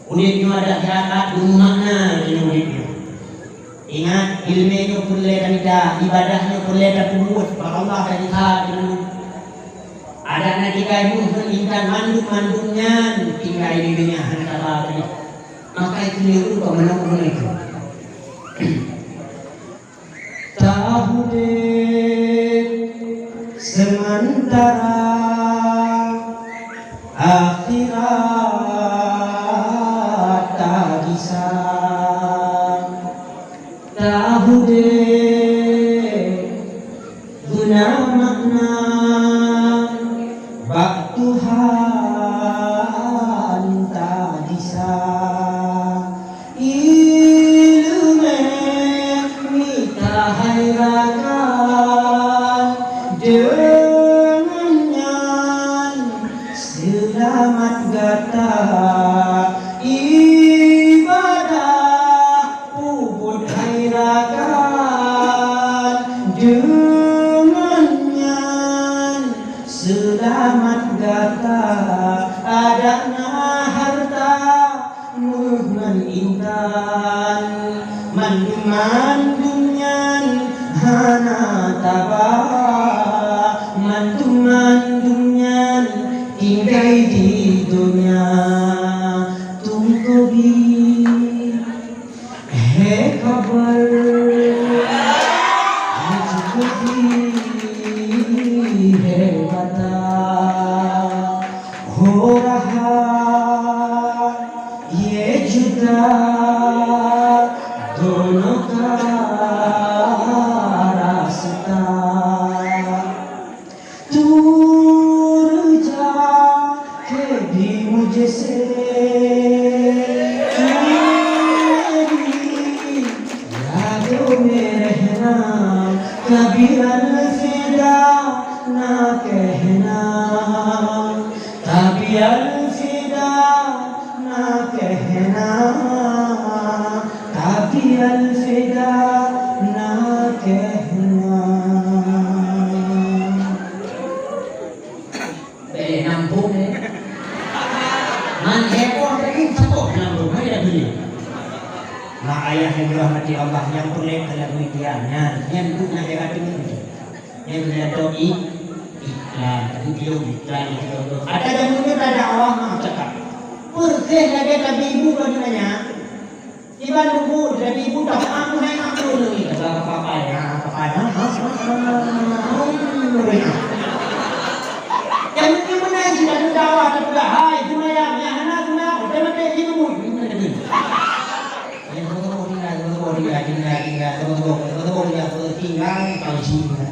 Udép nyoe adak akhirat beumeumakna nyoe udép nyoe. Ingat, ileumèe nyoe peureulèe tamita, ibadah nyoe peureulèe tapeubuet bak Allah dan jihad nyoe. Adak na tinggai buet ngon intan mandum-mandum nyan tinggai di donya hana taba teuh. Maka itu nyoe kok meunang-meunang itu. Taudép seumantara, akhirat tagisa. Taudép beuna makna, bak Tuhan tagisa. Ileumèe mita hai rakan, deungon nyan seulamat gata. Ibadah peubuet hai rakan, deungon nyan seulamat gata. Adak na harta meuh ngon intan, mandum-mandum nyan hana taba, mandum-mandum nyan tinggai di donya. Tungku bi, he kabar, cukup bi, he mata. Ho raha, ye juta, dono ka Tapi Al-Fida na keuhna, tapi Al-Fida na keuhna, tapi Al-Fida na keuhna. Eh, nampung, eh. Man heboh tadi, saboh nampung, hai dah beli. Mak ayah yang dirahmati Allah, nyang peureulée keu lagu India nyan, nyan buet nyang hebat teungku. Nyan keuneuk i-, iklan, tapi belum iklan, belum. Ada jameun nyoe ada awak mak cakap. Persis lagée tadi ibu bagi nanya. Iban bubu dari ibu dah aku hai aku ni kata papa ya, papa ya. Yang penting mana sih dah dakwah dah peugah hai sembahyang ya hana sembahyang udah mati di bubu. Yang betul tinggal, betul tinggal, tinggal, tinggal, betul betul tinggal, betul tinggal, kau sini.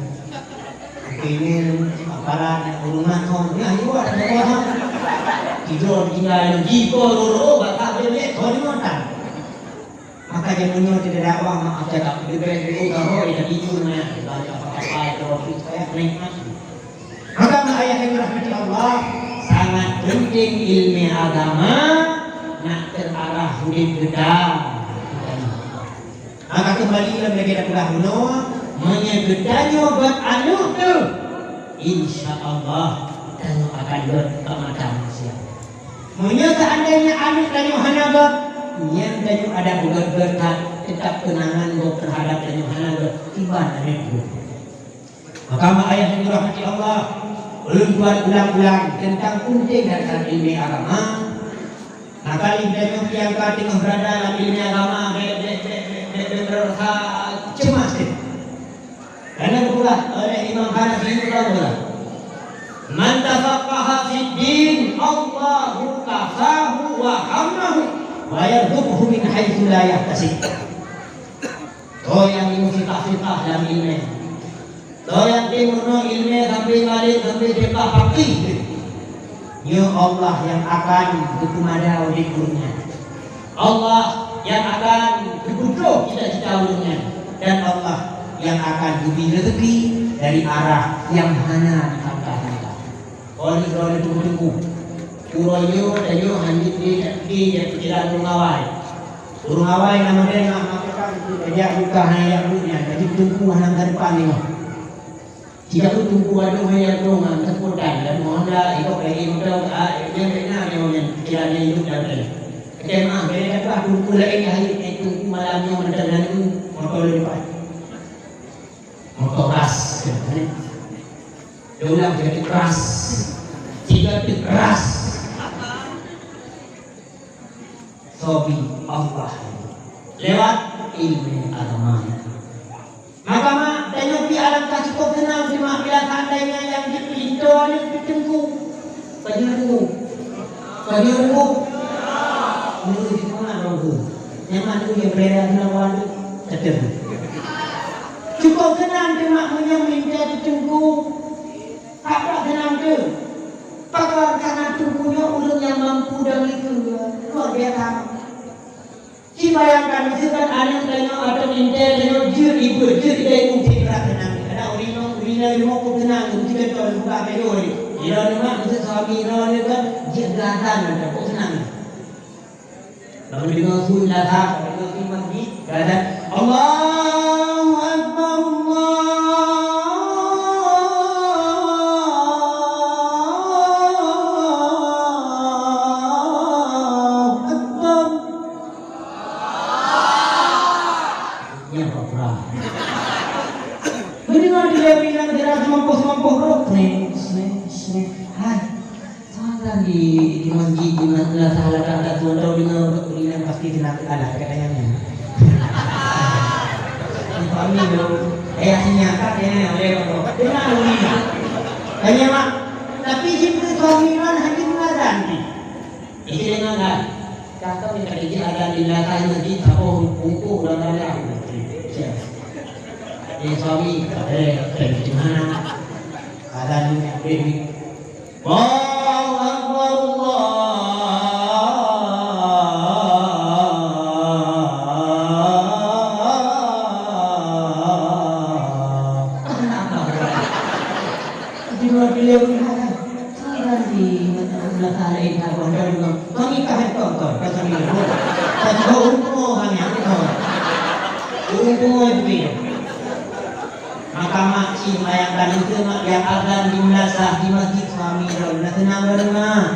Ini aparat nak ureueng mat hom, nyan juga ada dua hom. Tidur tinggal di ko roro bak bebek ko di mata. Maka jameun nyoe tidak dakwah mak cakap bebek dulu tahu ya tidur na. Banyak apa-apa itu supaya nikmat. Maka mak ayah yang dirahmati Allah, sangat penting ilmu agama nak terarah hidup kita. Maka keumbali lom lagée tapeugah bunoe, meunyoe geutanyoe göt aneuk teuh, insya Allah tanyoe akan göt keu mata manusia. Meunyoe seandainya aneuk tanyoe hana göt, nyan tanyoe ada beugöt-göt that, teutap keunangan gob teuhadap tanyoe hana göt, iban aneuk teuh. Maka mak ayah yang dirahmati Allah, ulôn tuan ulang-ulang tentang penting dan ilmu agama. Maka lheueh nyoe nyang ka teungoh berada lam ilmu agama, bèk, bèk, bèk, bèk, bèk, bèk merasa cemas. Karena geupeugah oleh Imam Hanafi, geupeugah, "Man tafaqqaha fid din, Allahu kafahu wa hammahu, wa yarzuqhu min haitsu la yahtasib." Toh nyang ilmu fiqah-fiqah lam ilmu. Toh nyang ilmu no ilmu sampai malik, sampai fiqah faqih. Nyoe Allah nyang akan geupeumada udép ureueng nyan. Allah nyang akan geupeudroh cita-cita ureueng nyan. Dan Allah nyang akan geubri rezeki dari arah nyang hana disangka-sangka. Kon droeneuh teungku-teungku. Uroe nyoe tanyoe hana jeuet lé jak pike jak pikiran ureueng awai. Ureueng awai na model na meukakan keu jak buka hana jak buet nyan, laju teungku hana masa depan nyoe. Sijak teungku adoe hana jak buet ngon seupotan, laju honda ikok lagi moto, ah, nyan bèk na nyoe nyan pikiran nyan hidup dalam diri. Oke, maaf, bèk na teungku laén nyang hana, eh, teungku malam nyoe mantong na moto leupah. Moto ras, ya, kan? Dia ulang tiga kali keras. Tiga kali keras. Sobi Allah. Lewat ilmu agama. Maka mak, tanyoe pih alangkah cukup seunang cuma bila seandainya nyang jeuet linto aneuk teungku. Pajoh teungku. Pajoh teungku. Nyoe di mana teungku? Nyaman tu yang berada di lawan tu. Tetap. Cukup seunang cuma meunyoe minta teungku. Kakak seunang tu. Pakon karena teungku nyoe ureueng nyang mampu dan itu luar biasa. Ci bayangkan misalkan aneuk tanyoe atau intel tanyoe jeuet ibeut, jeuet idai mungkin berat seunang. Ada ureueng inong, ureueng inong ilmu ku seunang, mungkin contoh buka video ni. Ira ni mak, misalkan suami ira ni kan, jeuet gerakan ada, kok seunang. Lalu dengar sunyi dah, dengar sunyi masjid, dah, dah. Allahu Akbar, Allahu Akbar. Nyan kok kurang. Mendengar dia bilang dia rasa mampu-mampu roh, seng, seng, seng. Hai. Soal di, di masjid, di madrasah, ladang, ladang, tuan tahu dengar ureueng nyan pasti kena alah, kata yang ni. Kami dong, eh, aslinya, kan, ya, ya, ya, ya. Dengar ureueng nyan. Tanya, Mak, tapi jika suami kan haji mengazan ni. Jadi, dengar kan? Kata ni, kata dia ada di belakang masjid, siapa hukum dalam dalam. Ya. Eh, suami, eh, eh, di mana? Azan ni, eh, Allahu Akbar, Allahu Beliau mengatakan, "Sabar di Allah Taala itu, Abang, dan Abang." Kami kahai kau, kau, kau kami. Kau urut kau kami, aku kau. Urut kau itu dia. Maka mak cik mayang dan itu mak yang azan di madrasah, di masjid, suami droe na seunang droe, mak.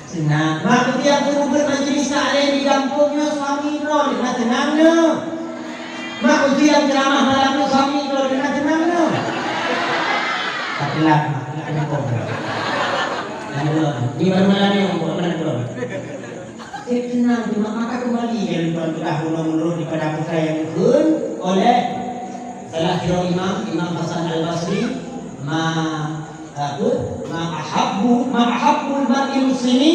Seunang. Mak, ujian guru bermajelis taklim di gampông nyoe suami droe na seunang nyoe. Mak, ujian ceramah malam nyoe suami droe na seunang nyoe. Tapi lah, mak, nak gampông. Aduh, ni baru malam ni, buat mana pula? Cek seunang tu, mak, maka kembali ya, tuan tulah bunoe menurut daripada apa yang dikheun oleh salah sidroe imam, Imam Hasan Al-Basri, ma apa? Ma ahabbu, ma ahabbul mar'i muslimi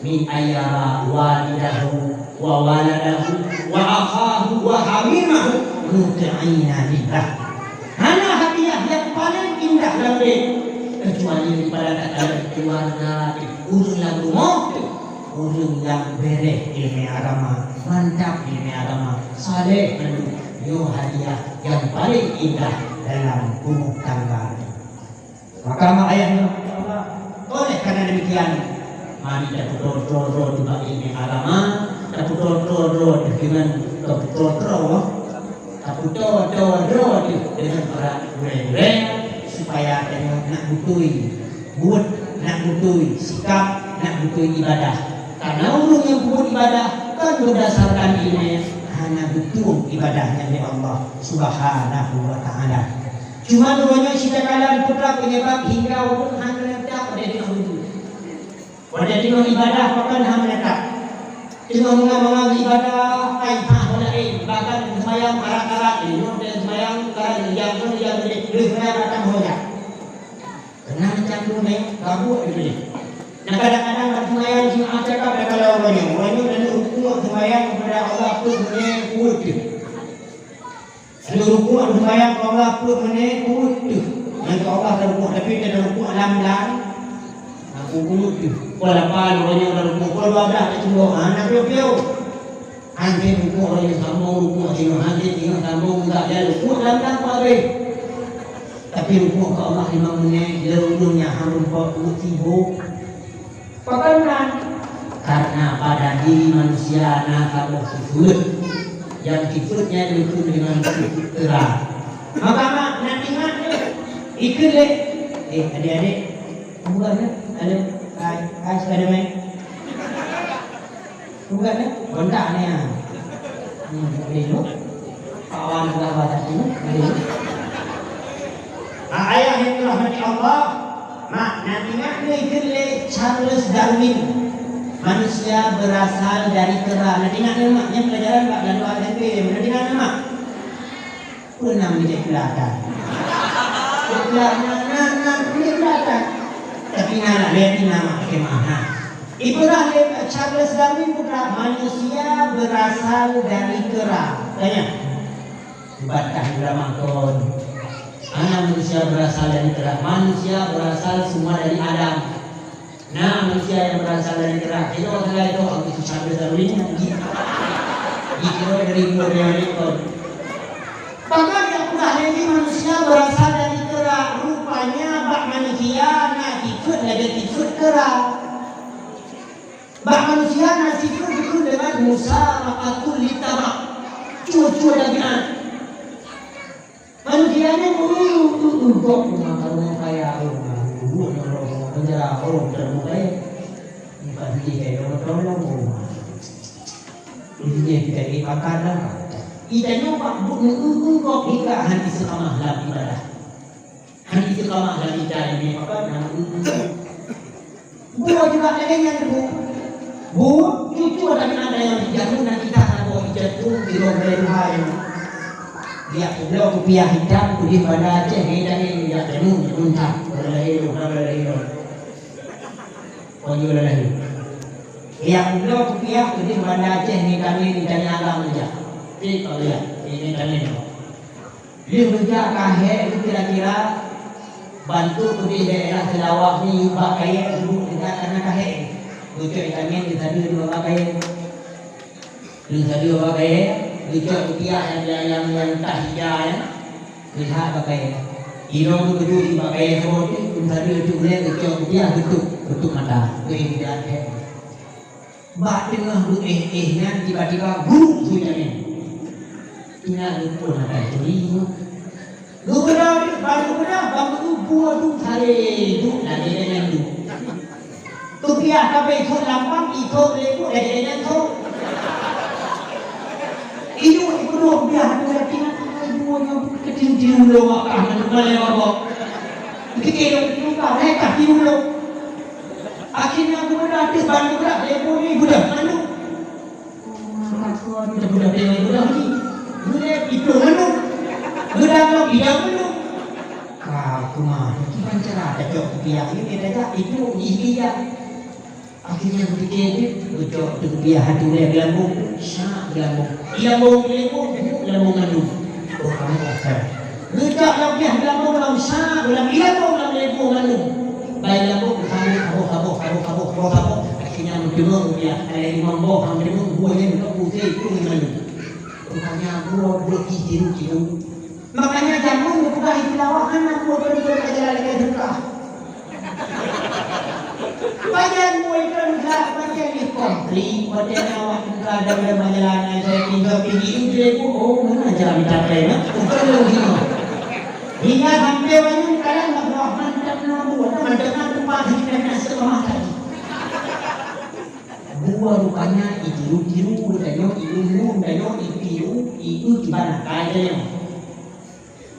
min ayyara walidahu wa waladahu wa akhahu wa hamimahu muti'ina lillah. Hana hadiah yang paling indah lam udép kecuali daripada takalon keluarga teuh, ureueng lam rumoh teuh, ureueng nyang bèrèh ileumèe agama, mantap ileumèe agama, saleh mandum. Nyoe hadiah nyang paling indah dalam rumah tangga. Maka mak ayah nyoe, oleh karena demikian, mari tapeutrôe-trôe droe nibak ileumèe agama, tapeutrôe-trôe droe deungon, tapeutrôe-trôe, tapeutrôe-trôe droe deungon para gurèe-gurèe, supaya tanyoe nak beutôi buet, nak beutôi sikap, nak beutôi ibadah. Karena ureueng nyang peubuet ibadah kon berdasarkan ileumèe, hana beutôi ibadah nyan lé Allah Subhanahu wa Ta'ala. Cuma uroe nyoe cit takalon peue penyebab hingga ureueng hana neutap pada teungoh wudhu. Pada teungoh ibadah pakon hana neutap. Teungoh mangat-mangat ibadah, ai pah ho laén, bahkan seumayang karat-karat, nyoe teuh seumayang karat, nyang pun nyang lé, lé seumayang datang ho jak. Keunan macam tu meh, gabuek di sini. Nah, kadang-kadang bak seumayang Jumat cakap dah kalau uroe nyoe, uroe nyoe dan rukuk seumayang kepada Allah tu sebenarnya kuat tu. Lalu rukuk seumayang ke Allah peuet menit, peuet teuh. Nyang keu Allah tarukuk, tapi tarukuk lam-lam. Aku peuet teuh. Pukul lapan uroe nyoe tarukuk, pukul dua belas tacungok. Ha, na piôh-piôh. Hanjeuet rukuk uroe nyoe sambung rukuk sinoe, hanjeuet sinoe sambung, enggak, dia rukuk lam-lam habéh. Tapi rukuk keu Allah limong menit, lé ureueng nyang hareuem pot peuet sibuk. Pakon nyan? Karena pada diri manusia na saboh sifeuet, nyang sifeuet nyan dikheun deungon sifeuet keura. Maka mak, nak ingat nyoe, ikheun lé, eh, adik-adik, bukan nyoe, ada, hai, hai, Spiderman. Bukan nyoe, kontak ni, ah. Hmm, boleh nyoe. Kawan bukan bahasa Cina, boleh nyoe. Ah, ayah yang dirahmati Allah, mak, na ingat nyoe ikheun lé Charles Darwin, manusia berasal dari kera. Na ingat nyoe, mak, nyan pelajaran bak dalam S M P, na ingat nyoe, mak? Peue na meujadi peulatan? Peulatan, na, na, meujadi peulatan. Tapi na, na, lihat ni, na, mak, pakai mak, ha. Ipeugah lé Charles Darwin peugah, manusia berasal dari kera. Tanya. Bantah ulama kon. Hana manusia berasal dari kera. Manusia berasal semua dari Adam. Nah, manusia yang berasal dari kera. Itu masalah itu, aku susah besar ini. Dikira dari umur yang ini kon. Bahkan yang pernah ini manusia berasal dari kera. Rupanya bak manusia na sifeuet lagèe sifeuet kera. Bak manusia na sifeuet dikheun deungon musabaqatul litabaq. Cucu dabiat. Manusia nyan meunurot, uh, uh, gok rumah, kalau orang kaya, oh, nah, dulu orang, orang penjara, orang terbuka, ya. Bukan dia, orang tolong, oh, nah. Ini dia kita ini makan lah. Kita nyoba buat, uh, uh, gok hingga hati sekamah lam ibadah. Hana istiqamah lam ija ini, maka na, bu juga lagèe nyan, bu. Bu, cucu ada, ada yang dijamin dan kita akan bawa ija tu di ruang dari Tuhan. Dia bloe kupiah hitam, kudeh Banda Aceh, ngai dan ngai, dia temu, muntah. Boleh lahir, boleh lahir. Oh, iya, boleh lahir. Dia bloe kupiah, kudeh Banda Aceh, ngai dan ngai, ngai dan ngai alam aja. Tapi kalau ya, ini dan ngai. Lheueh geujak ka hék, kira-kira bantuk udeh daerah Seulawah nyoe bak kayèe, sibuk geujak kana ka hék. Geucok ikan nyan geusadeue dua bak kayèe. Geusadeue bak kayèe, geucok kupiah nyang, nyang, nyang, nyang tah ija nyan, geulihat bak kayèe. Inong geuduek di bak kayèe saboh teuk, meusadu teuk ulèe geucok kupiah geutuek, geutuek mata. Geuéh budak lhèe. Bak teungoh geuéh-éh nyan tiba-tiba guruk su jameun. Tinggai geupeue mata curi nyoe. Geubeudôh, ban geubeudôh, ban geupeue dum salé duek lagèe nyan duek. Kupiah ka abéh sot lampang, itoe lé buet lagèe nyan sot. Iduek ipeudôh kupiah tu yakin, ai, buet nyoe keutiu-tiu lôn, apah ngon kepala babah. Pike lôn, tukang, hai, kah tiu lôn. Akhirnya geubeudôh, ban geubeudôh, lé buet ni beudôh mandum. Oh, maka kau ni dah budak dewa budak ni. Budak itu mana? Budak lagi yang mana? Kau kuma, kiban cara tacok kupiah ni, dia tajak itu ni dia. Akhirnya berpikir dia, geucok tu kupiah hatu dia gelambung, syak gelambung. Gelambung, gelambung, gelambung, gelambung mandum. Oh, kamu asal. Geucok lom piah geulambong lam sa, lam ilambong lam lé boh mandum. Bai lambong geusaboh, saboh, saboh. Akhirnya meuteumé piah, ada limong boh, han meuteumé buah nyan untuk putih, itu mandum. Rupanya buah, buah tiru-tiru. Makanya jameun geupeugah istilah hana buah beutôi ajaran lagèe teuka. Pajan muai keu leuha, pajan di kompli, watèe nyan awak teuka dan majalah nyan, saya tinggal tinggi, ujue ku, oh, mana jalan mita pai, nah? Bukan lagi, nah. Hingga sampai wangi kalian nak buah mantap na buah, mantap na tempat hingga nak sekolah tadi. Buah rupanya itiru-tiru, dan nyoe ilum-lum, dan nyoe itiru, itu kiban akai, dan nyoe.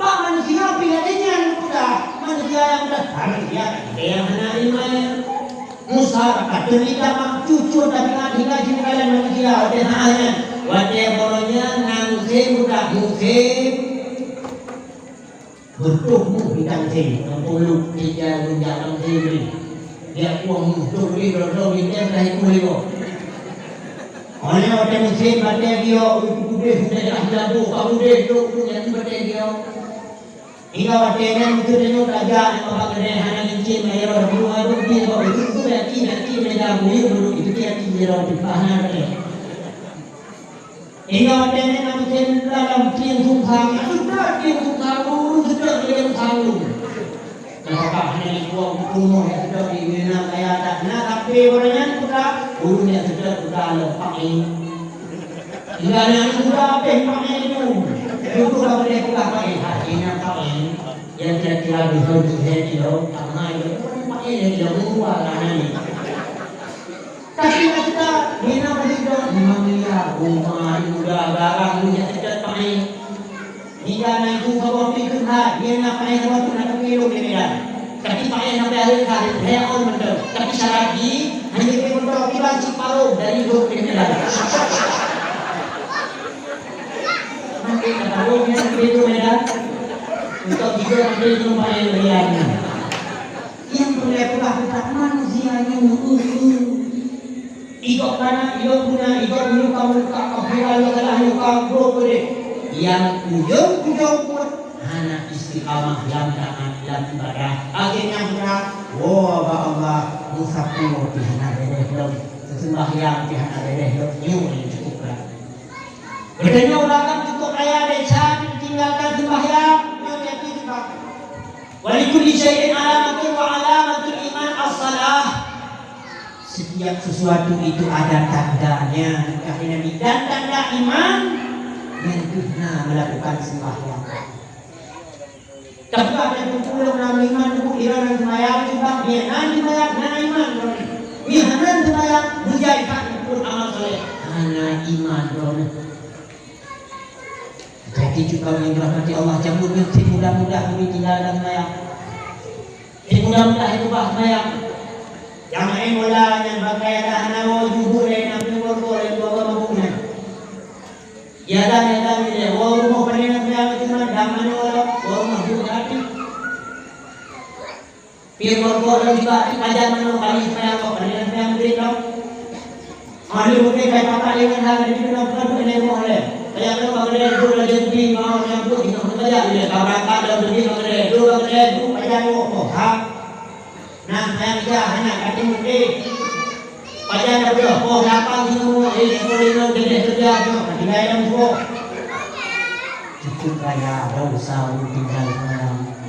Bak manusia pih lagèe nyan mudah. Manusia nyang mudah, manusia nyang hana iman. Musa ka teurita mak cucue tapi ngat hingga jikalon manusia watèe saat nyan. Watèe uroe nyan na musém mudah, musém beutôh muh bintang musém. Ngon puluh tiga gunjang musém ni. Dia kuah muh tu beri dodong bintang dah ikut lewat. Óh lheueh watèe musém batèe giok, u, udeh, udeh, dah jago, ka udeh, dok, udeh, nyan batèe giok. Hingga watèe nyan, beutôi tanyoe tajak, nyan bak keudè hana gincén, meuhirau, dua, dua, tiga, bak udeh, dua, yakin, yakin, meuhirau, buyueng, buyueng, itu yakin, meuhirau, di pahan, batèe. Hingga watèe nyan, na musém dalam tieng sungsang, itu dah tieng sungsang, ureueng seudeh tieng sungsang. Maka hana jituwoe u rumoh nyang seudeh di Meunang Raya that na, tapi ureueng nyan peugah, ureueng nyang seudeh peugah lom paéh. Hingga na muda pih paéh tu. Beutôi ka boleh peugah paéh, hati nyan paéh. Nyang kira-kira beuhôi jih kilo, tamai, paéh kilo, dua lah nyan. Tapi na kita, bina bagi dong, memang iya, rumah, muda, barang, minyak seudeh paéh. Jika na itu saboh pih keuhai, dia na paéh saboh tu na teumilong di Medan. Tapi paéh sampai hari terakhir, saya on betul. Tapi syarat jih, hanya dia betul, tiba si paruh dari dua puluh Medan. Nanti kata rohnya sampai itu Medan. Untuk tiga sampai itu paéh Medan. Nyang peureulèe peugah teuntang manusia nyoe, eu, eu. Igok kana, igok guna, igok meuluka-meuluka, ka viral, ka salah, ka brok, beudeh. Nyang ujong-ujong buet hana istiqamah lam taat, lam ibadah. Akhirnya beuna, woe bak Allah, meusapeue pih hana beureh lom, seumayang pih hana beureh lom, nyoe nyang cukup brat. Geutanyoe ureueng agam cukup raya desya tinggalkan seumayang, nyoe nyang pih sebab. Wa likulli syai'in alamatun wa alamatul iman as-salah. Setiap sesuatu itu ada tandanya, kata Nabi, dan tanda iman nyang keuh na melakukan sembahyang. Tapi ada pun ureueng na iman tu, ira na sembahyang tu, bang, dia na sembahyang, na iman tu. Dia hana sembahyang, bujai tak pun amal soleh. Hana iman tu. Jadi, cuba yang dirahmati Allah, jameun nyoe cit mudah-mudah kami tinggal dan sembahyang. Cit mudah-mudah itu bah sembahyang. Nyang main bola, nyang pakai ada hana woe jubuk lain, nak pinggol gol, lain dua mabuk nyan. Ya dah, ya dah, ya dah. Woe rumoh pandai nak sembahyang, cuma dam mana woe, woe rumoh jubuk hati. Pih rokok lom juga di pajan manoe kali seumbayang kok, kali seumbayang Maghrib lom. Maghrib mungkin kai pakat lé ngon hal, jadi kena buka duit lé moh lé. Pajan lom bak keudè, dua raja budi, mau nyang buet, ingat kena pajan lé. Ka berangkat dalam budi bak keudè, dua bak keudè, dua pajan lom, oh, ha. Nah, seumbayang Isya, hana, kati mungkin. Pajan dah beudôh, oh, lapang di rumah, eh, sepuluh lima, gedeh kerja, tu, tinggai dalam suboh. Cukup raya, dah usah tinggal seumbayang.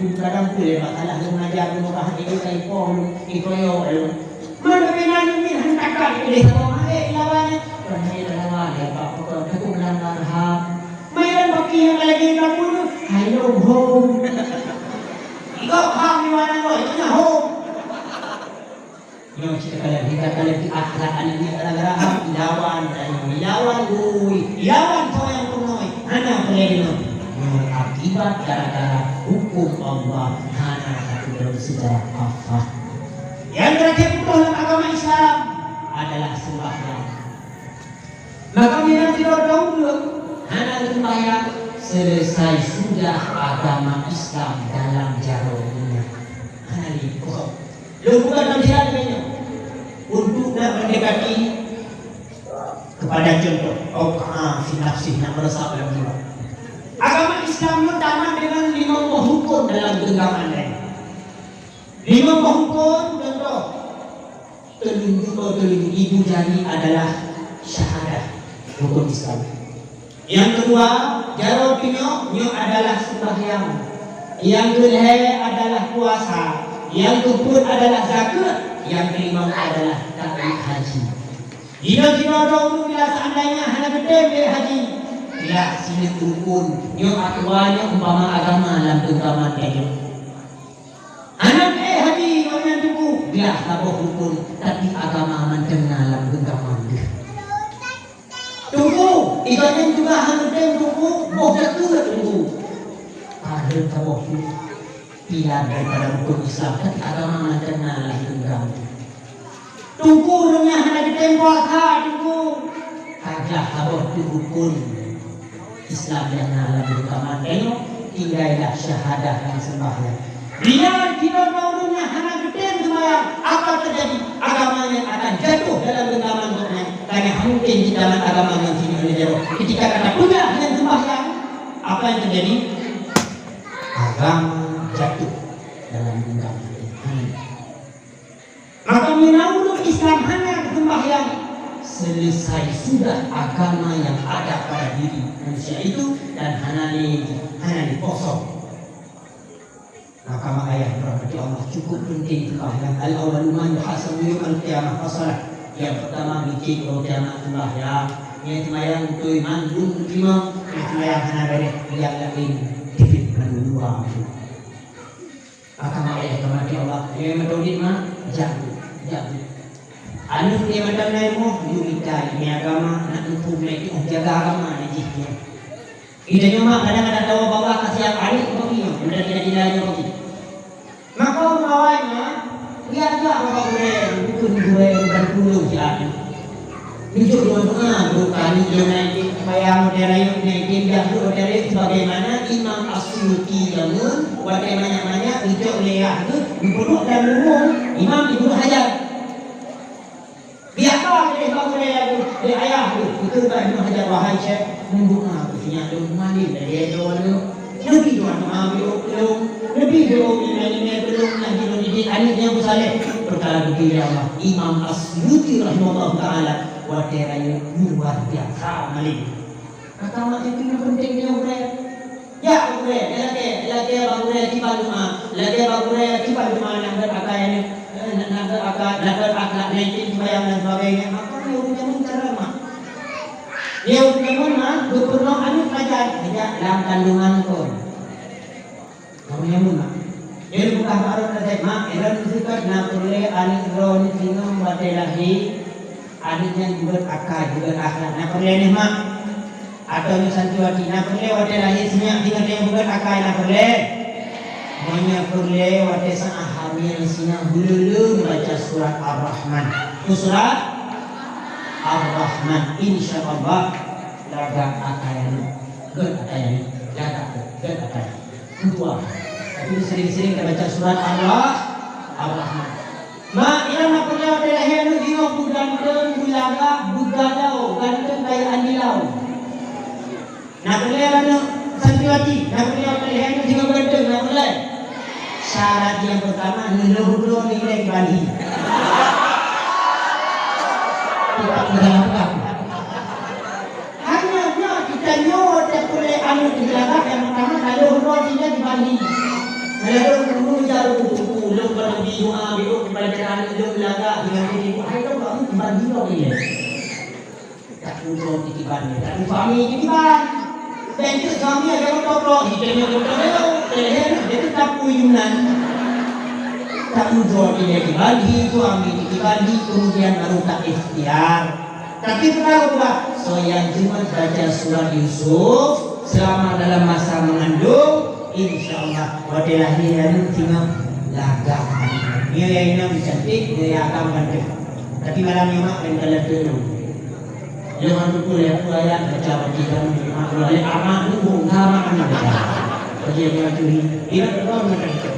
ibu kadang pun lewat salah lôn ajar lôn, bah ibu ka ipoh lôn, ikoyok lôn. Mana pena nyoe min han takat lé saboh maé lawan. Pernah lawan ya Pak Pokok aku melanggar ham. Main baki yang lagi kamu tu, hai lôn hom. Ikok ham di mana kau? Itu nya hom. Nyoe cit kalian, hingga kalian di akhirat aneuk nyoe gara-gara ham ilawan, ilawan, ui, ilawan soe nyang peunoh, hana peureulée deungoe. Nyoe akibat gara-gara huköm Allah hana teupeudong secara kafah. Nyang terakhir peunoh lam agama Islam adalah sembahyang. Maka bila sidroe ureuëng hana sembahyang, selesai sudah agama Islam dalam jaroe nyan. Hana lé kosong. Lôn buka dalam syarat lagèe nyoe. Untuk nak mendekati kepada contoh, auqa'a fi nafsih, nak meresap dalam jiwa. Agama Islam nyoe tamat dengan limong boh rukun dalam genggaman laén. Limong boh rukun, contoh, telunjuk, oh, telunjuk ibu jari adalah syahadah, rukun Islam. Nyang keudua, jaroe tunyok nyoe adalah seumbahyang. Nyang keulhèe adalah puasa. Nyang keupeuet adalah zakeuet. Nyang keulimong adalah taat haji. Jinoe-jinoe droe ulôn bila seandainya hana geutem lé haji, bila sineuk rukon, nyoe atuwa nyoe umpama agama lam geunggaman tanyoe. Hana geutem haji ngon nyan teungku, bila saboh rukon, tapi agama mantong na lam geunggaman deuh. Teungku, ibanyan juga hana geutem teungku, boh zakeuet teungku. Padahai saboh pilar daripada rukon Islam, tapi agama mantong na lam geunggaman deuh. Teungku, ureueng nyang hana geutem puasa, Teungku. Ka gleh saboh rukon Islam nyang na lam geunggaman tanyoe, tinggai dah syahadah ngon seumbahyang. Bila sidroe ureueng nyang hana geutem seumbahyang, apa teujadi? Agama nyan akan jatuh dalam geunggaman gobnyan. Karena mungkin di dalam agama ngon sinyoe lé jaroe. Ketika ka tapeugah ngon seumbahyang, apa yang terjadi? Agama jatuh dalam geunggaman. Maka meunyoe ureueng Islam hana seumbahyang, selesai sudah agama yang ada pada diri manusia itu dan hana lé, hana lé kosong. Maka mak ayah dirahmati Allah, cukup penting seumbahyang. Al-awwalu ma yuhasabu yaumal qiyamah as-shalah. Yang pertama dicek uroe kiamat seumbahyang. Nyang seumbahyang beutôi mandum teurimong, nyang seumbahyang hana beureh, nyang laén teubiet mandum luwa. Maka mak ayah dirahmati Allah, nyang meutolit mak, jak, jak. Aneuk nyang mantong na i rumoh, yue mita ileumèe agama, nak muphom lé tu'oh jaga agama lé jih nyoe. Geutanyoe mak kadang-kadang tawoe bak Allah kasihan aneuk bak nyoe, mudah tidak tidak nyoe bak. Maka awai mak, ya jak bak gurèe, bukon gurèe dan tulông si aneuk. Neujok doa-doa, doa kami yang naik bayang modern, naik pindah tu modern sebagaimana Imam As-Suyuti jameun, watèe manyak-manyak neujok lé yah tu, geupeudok dan leuwong Imam Ibnu Hajar. Biasa lé bak ulèe laju, lé ayah tu, geukheun bak Ibnu Hajar, "Wahai Syekh, neudoa keu si nyak lôn, malèe lagèe droeneuh. Neubi doa-doa bak ulôn, neubi doa ileumèe-ileumèe keu lôn, nyang jeuet lôn didik aneuk nyang beusaleh." Peukara geubi lé Allah, Imam As-Suyuti rahimahullahu taala, watèe rayeuk luar biasa malèe. Maka mak itu yang penting dia gurèe. Ya gurèe, lagèe, lagèe bak gurèe kiban doa, lagèe bak gurèe kiban doa nyang beuakai ni, eh, nyang beuakai, nyang beuakhlak nyang cit sembahyang dan sebagainya. Maka dia ureueng nyan cara mak. Dia ureueng nyan mak, geupeureunoe aneuk belajar, sejak lam kandungan kon. Kamu nyamun mak. Jadi bukan baru saja mak, iran sikat na peureulèe aneuk droeneuh singoh watèe lahé, aneuk nyan jeuet akai, jeuet akhlak. Na peureulèe neh mak. Atau nyoe santriwati, na peureulèe watèe lahé sinyak singoh teuh jeuet akai, na peureulèe. Meunyoe peureulèe watèe saat hamil singoh beuleuleuen baca surat Ar-Rahman. Surat Ar-Rahman, insya Allah lagak akai aneuk. Gèt akai aneuk. Lagak gèt, gèt akai. Dua. Tapi sering-sering kita baca surat Allah, Ar-Rahman. Mak, iran na peureulèe watèe lahé aneuk jinoe beuganteung, beulagak, beugalau, ganteung kaya andilau. Na peureulèe aneuk santriwati, na peureulèe watèe lahé aneuk jinoe beuganteung, na peureulèe. Syarat yang pertama, neulheuh droe nilai kiban hi. Tidak, tidak, tidak. Hanya nyoe, kita nyoe watèe peureulèe aneuk di belakang, yang pertama, lalu uroe tiga dibagi. Lalu guru jaru buku, lôn bagi doa, bibuk pelajaran aneuk lôn lagak, dengan diri, hai lôn bagi dibagi lom ilèe. Tak uroe titiban, tak suami titiban. Dan itu suami ada motor, kita nyoe motor, dia tetap uyunan. Tak uroe tidak dibagi, suami titiban, kemudian baru tak ikhtiar. Tapi beuna ubah, soe nyang jeuet baca surat Yusuf selama dalam masa mengandung, insya Allah watèe lahé aneuk singoh lagak. Nyoe nyang inong cantik, nyoe nyang agam ganteng. Tapi malam nyoe mak laén kalon teunong. Nyoe han teupeu lé peue ayat baca bagi kamu mak, lé amak nunggu, enggak mak anak baca. Bagi yang curi, tidak perlu macam itu.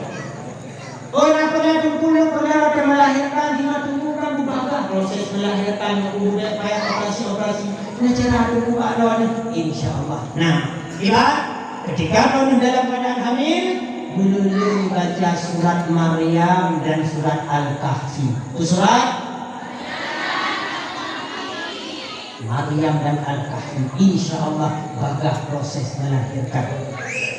Oh, na peureulèe teungku, lôn peureulèe watèe meulahirkan, singoh teungku kan beubagaih proses meulahirkan, nyoe udép payah operasi-operasi. Na cara teungku bak droeneuh, insya Allah. Nah, ibarat ketika droeneuh dalam keadaan hamil, meuleuleuen baca surat Maryam dan surat Al-Kahfi. Surat Maryam dan Al-Kahfi, insya Allah bagah proses melahirkan.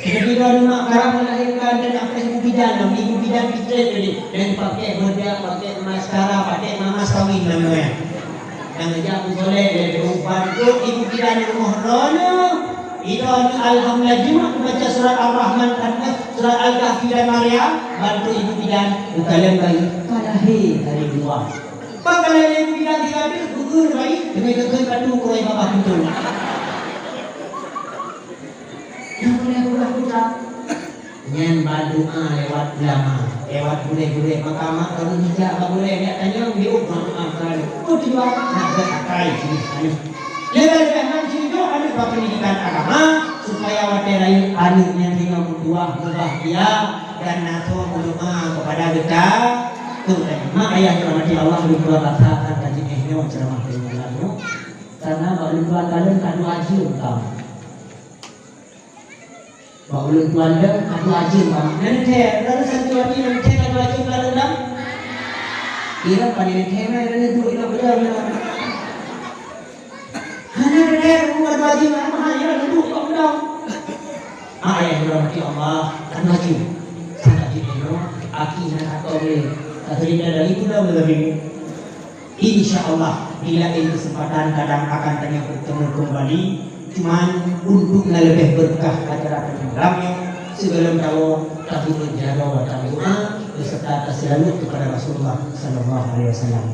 Jadi, kalau mak karam melahirkan dan apa ibu bidan, ibu bidan pitrek tadi, dan pakai bedak, pakai maskara, pakai mamas kawin namanya. Dan ngejak musoleh dari umpan tu, ibu bidan di rumah rona. Itu alhamdulillah, Jumat baca surat Ar-Rahman dan surat Al-Kahfi dan Maryam, bantu ibu bidan buka lem bayi, padahai dari luar. Pakala lé ibu bidan tiga deuh, gugur bayi, teumé geukheun batu keuroi babah pintoe. Nyang mulia Allah Taala. Nyan bak doa lewat ulama, lewat gurée-gurée mahkamah, kalau dijak bak gurée, dia tanya, dia ubah doa kali. Oh, tiba, nak berakai sini, anu. Leubeh-leubeh nan sini, aneuk bak pendidikan agama, supaya watée rayeuk aneuk nyan singoh meutuah, mubahgia, dan na soe meudoa kepada geutanyoe. Mak ayah dirahmati Allah, di keluarga saya akan kaji eh nyoe ceramah dari dalam nyoe. Karena bak ulôn tuan kalon ka dua jeuem kamoe. Bak ulôn tuan lôn ka dua jeuem kamoe. Nyan teuh, lalu santriwati nyan teuh ka dua jeuem kalon dah. Kira pada nyan teuh, nyan teuh duek inoe keudroe nyoe. Hana teuh, umur dua jeuem, hana, ya, duek inoe keudroe. Ah, ayah dirahmati Allah, kan maju. Sangat jujur, aki nak atau ni, tak cerita dari tu dah boleh. Insya Allah, di lain kesempatan kadang akan tanya bertemu kembali. Cuman untuk na leubeh berkah acara penyambutan nyoe, sebelum tawoe, tabuet jaroe dan doa beserta taseulalu kepada Rasulullah sallallahu alaihi wasallam.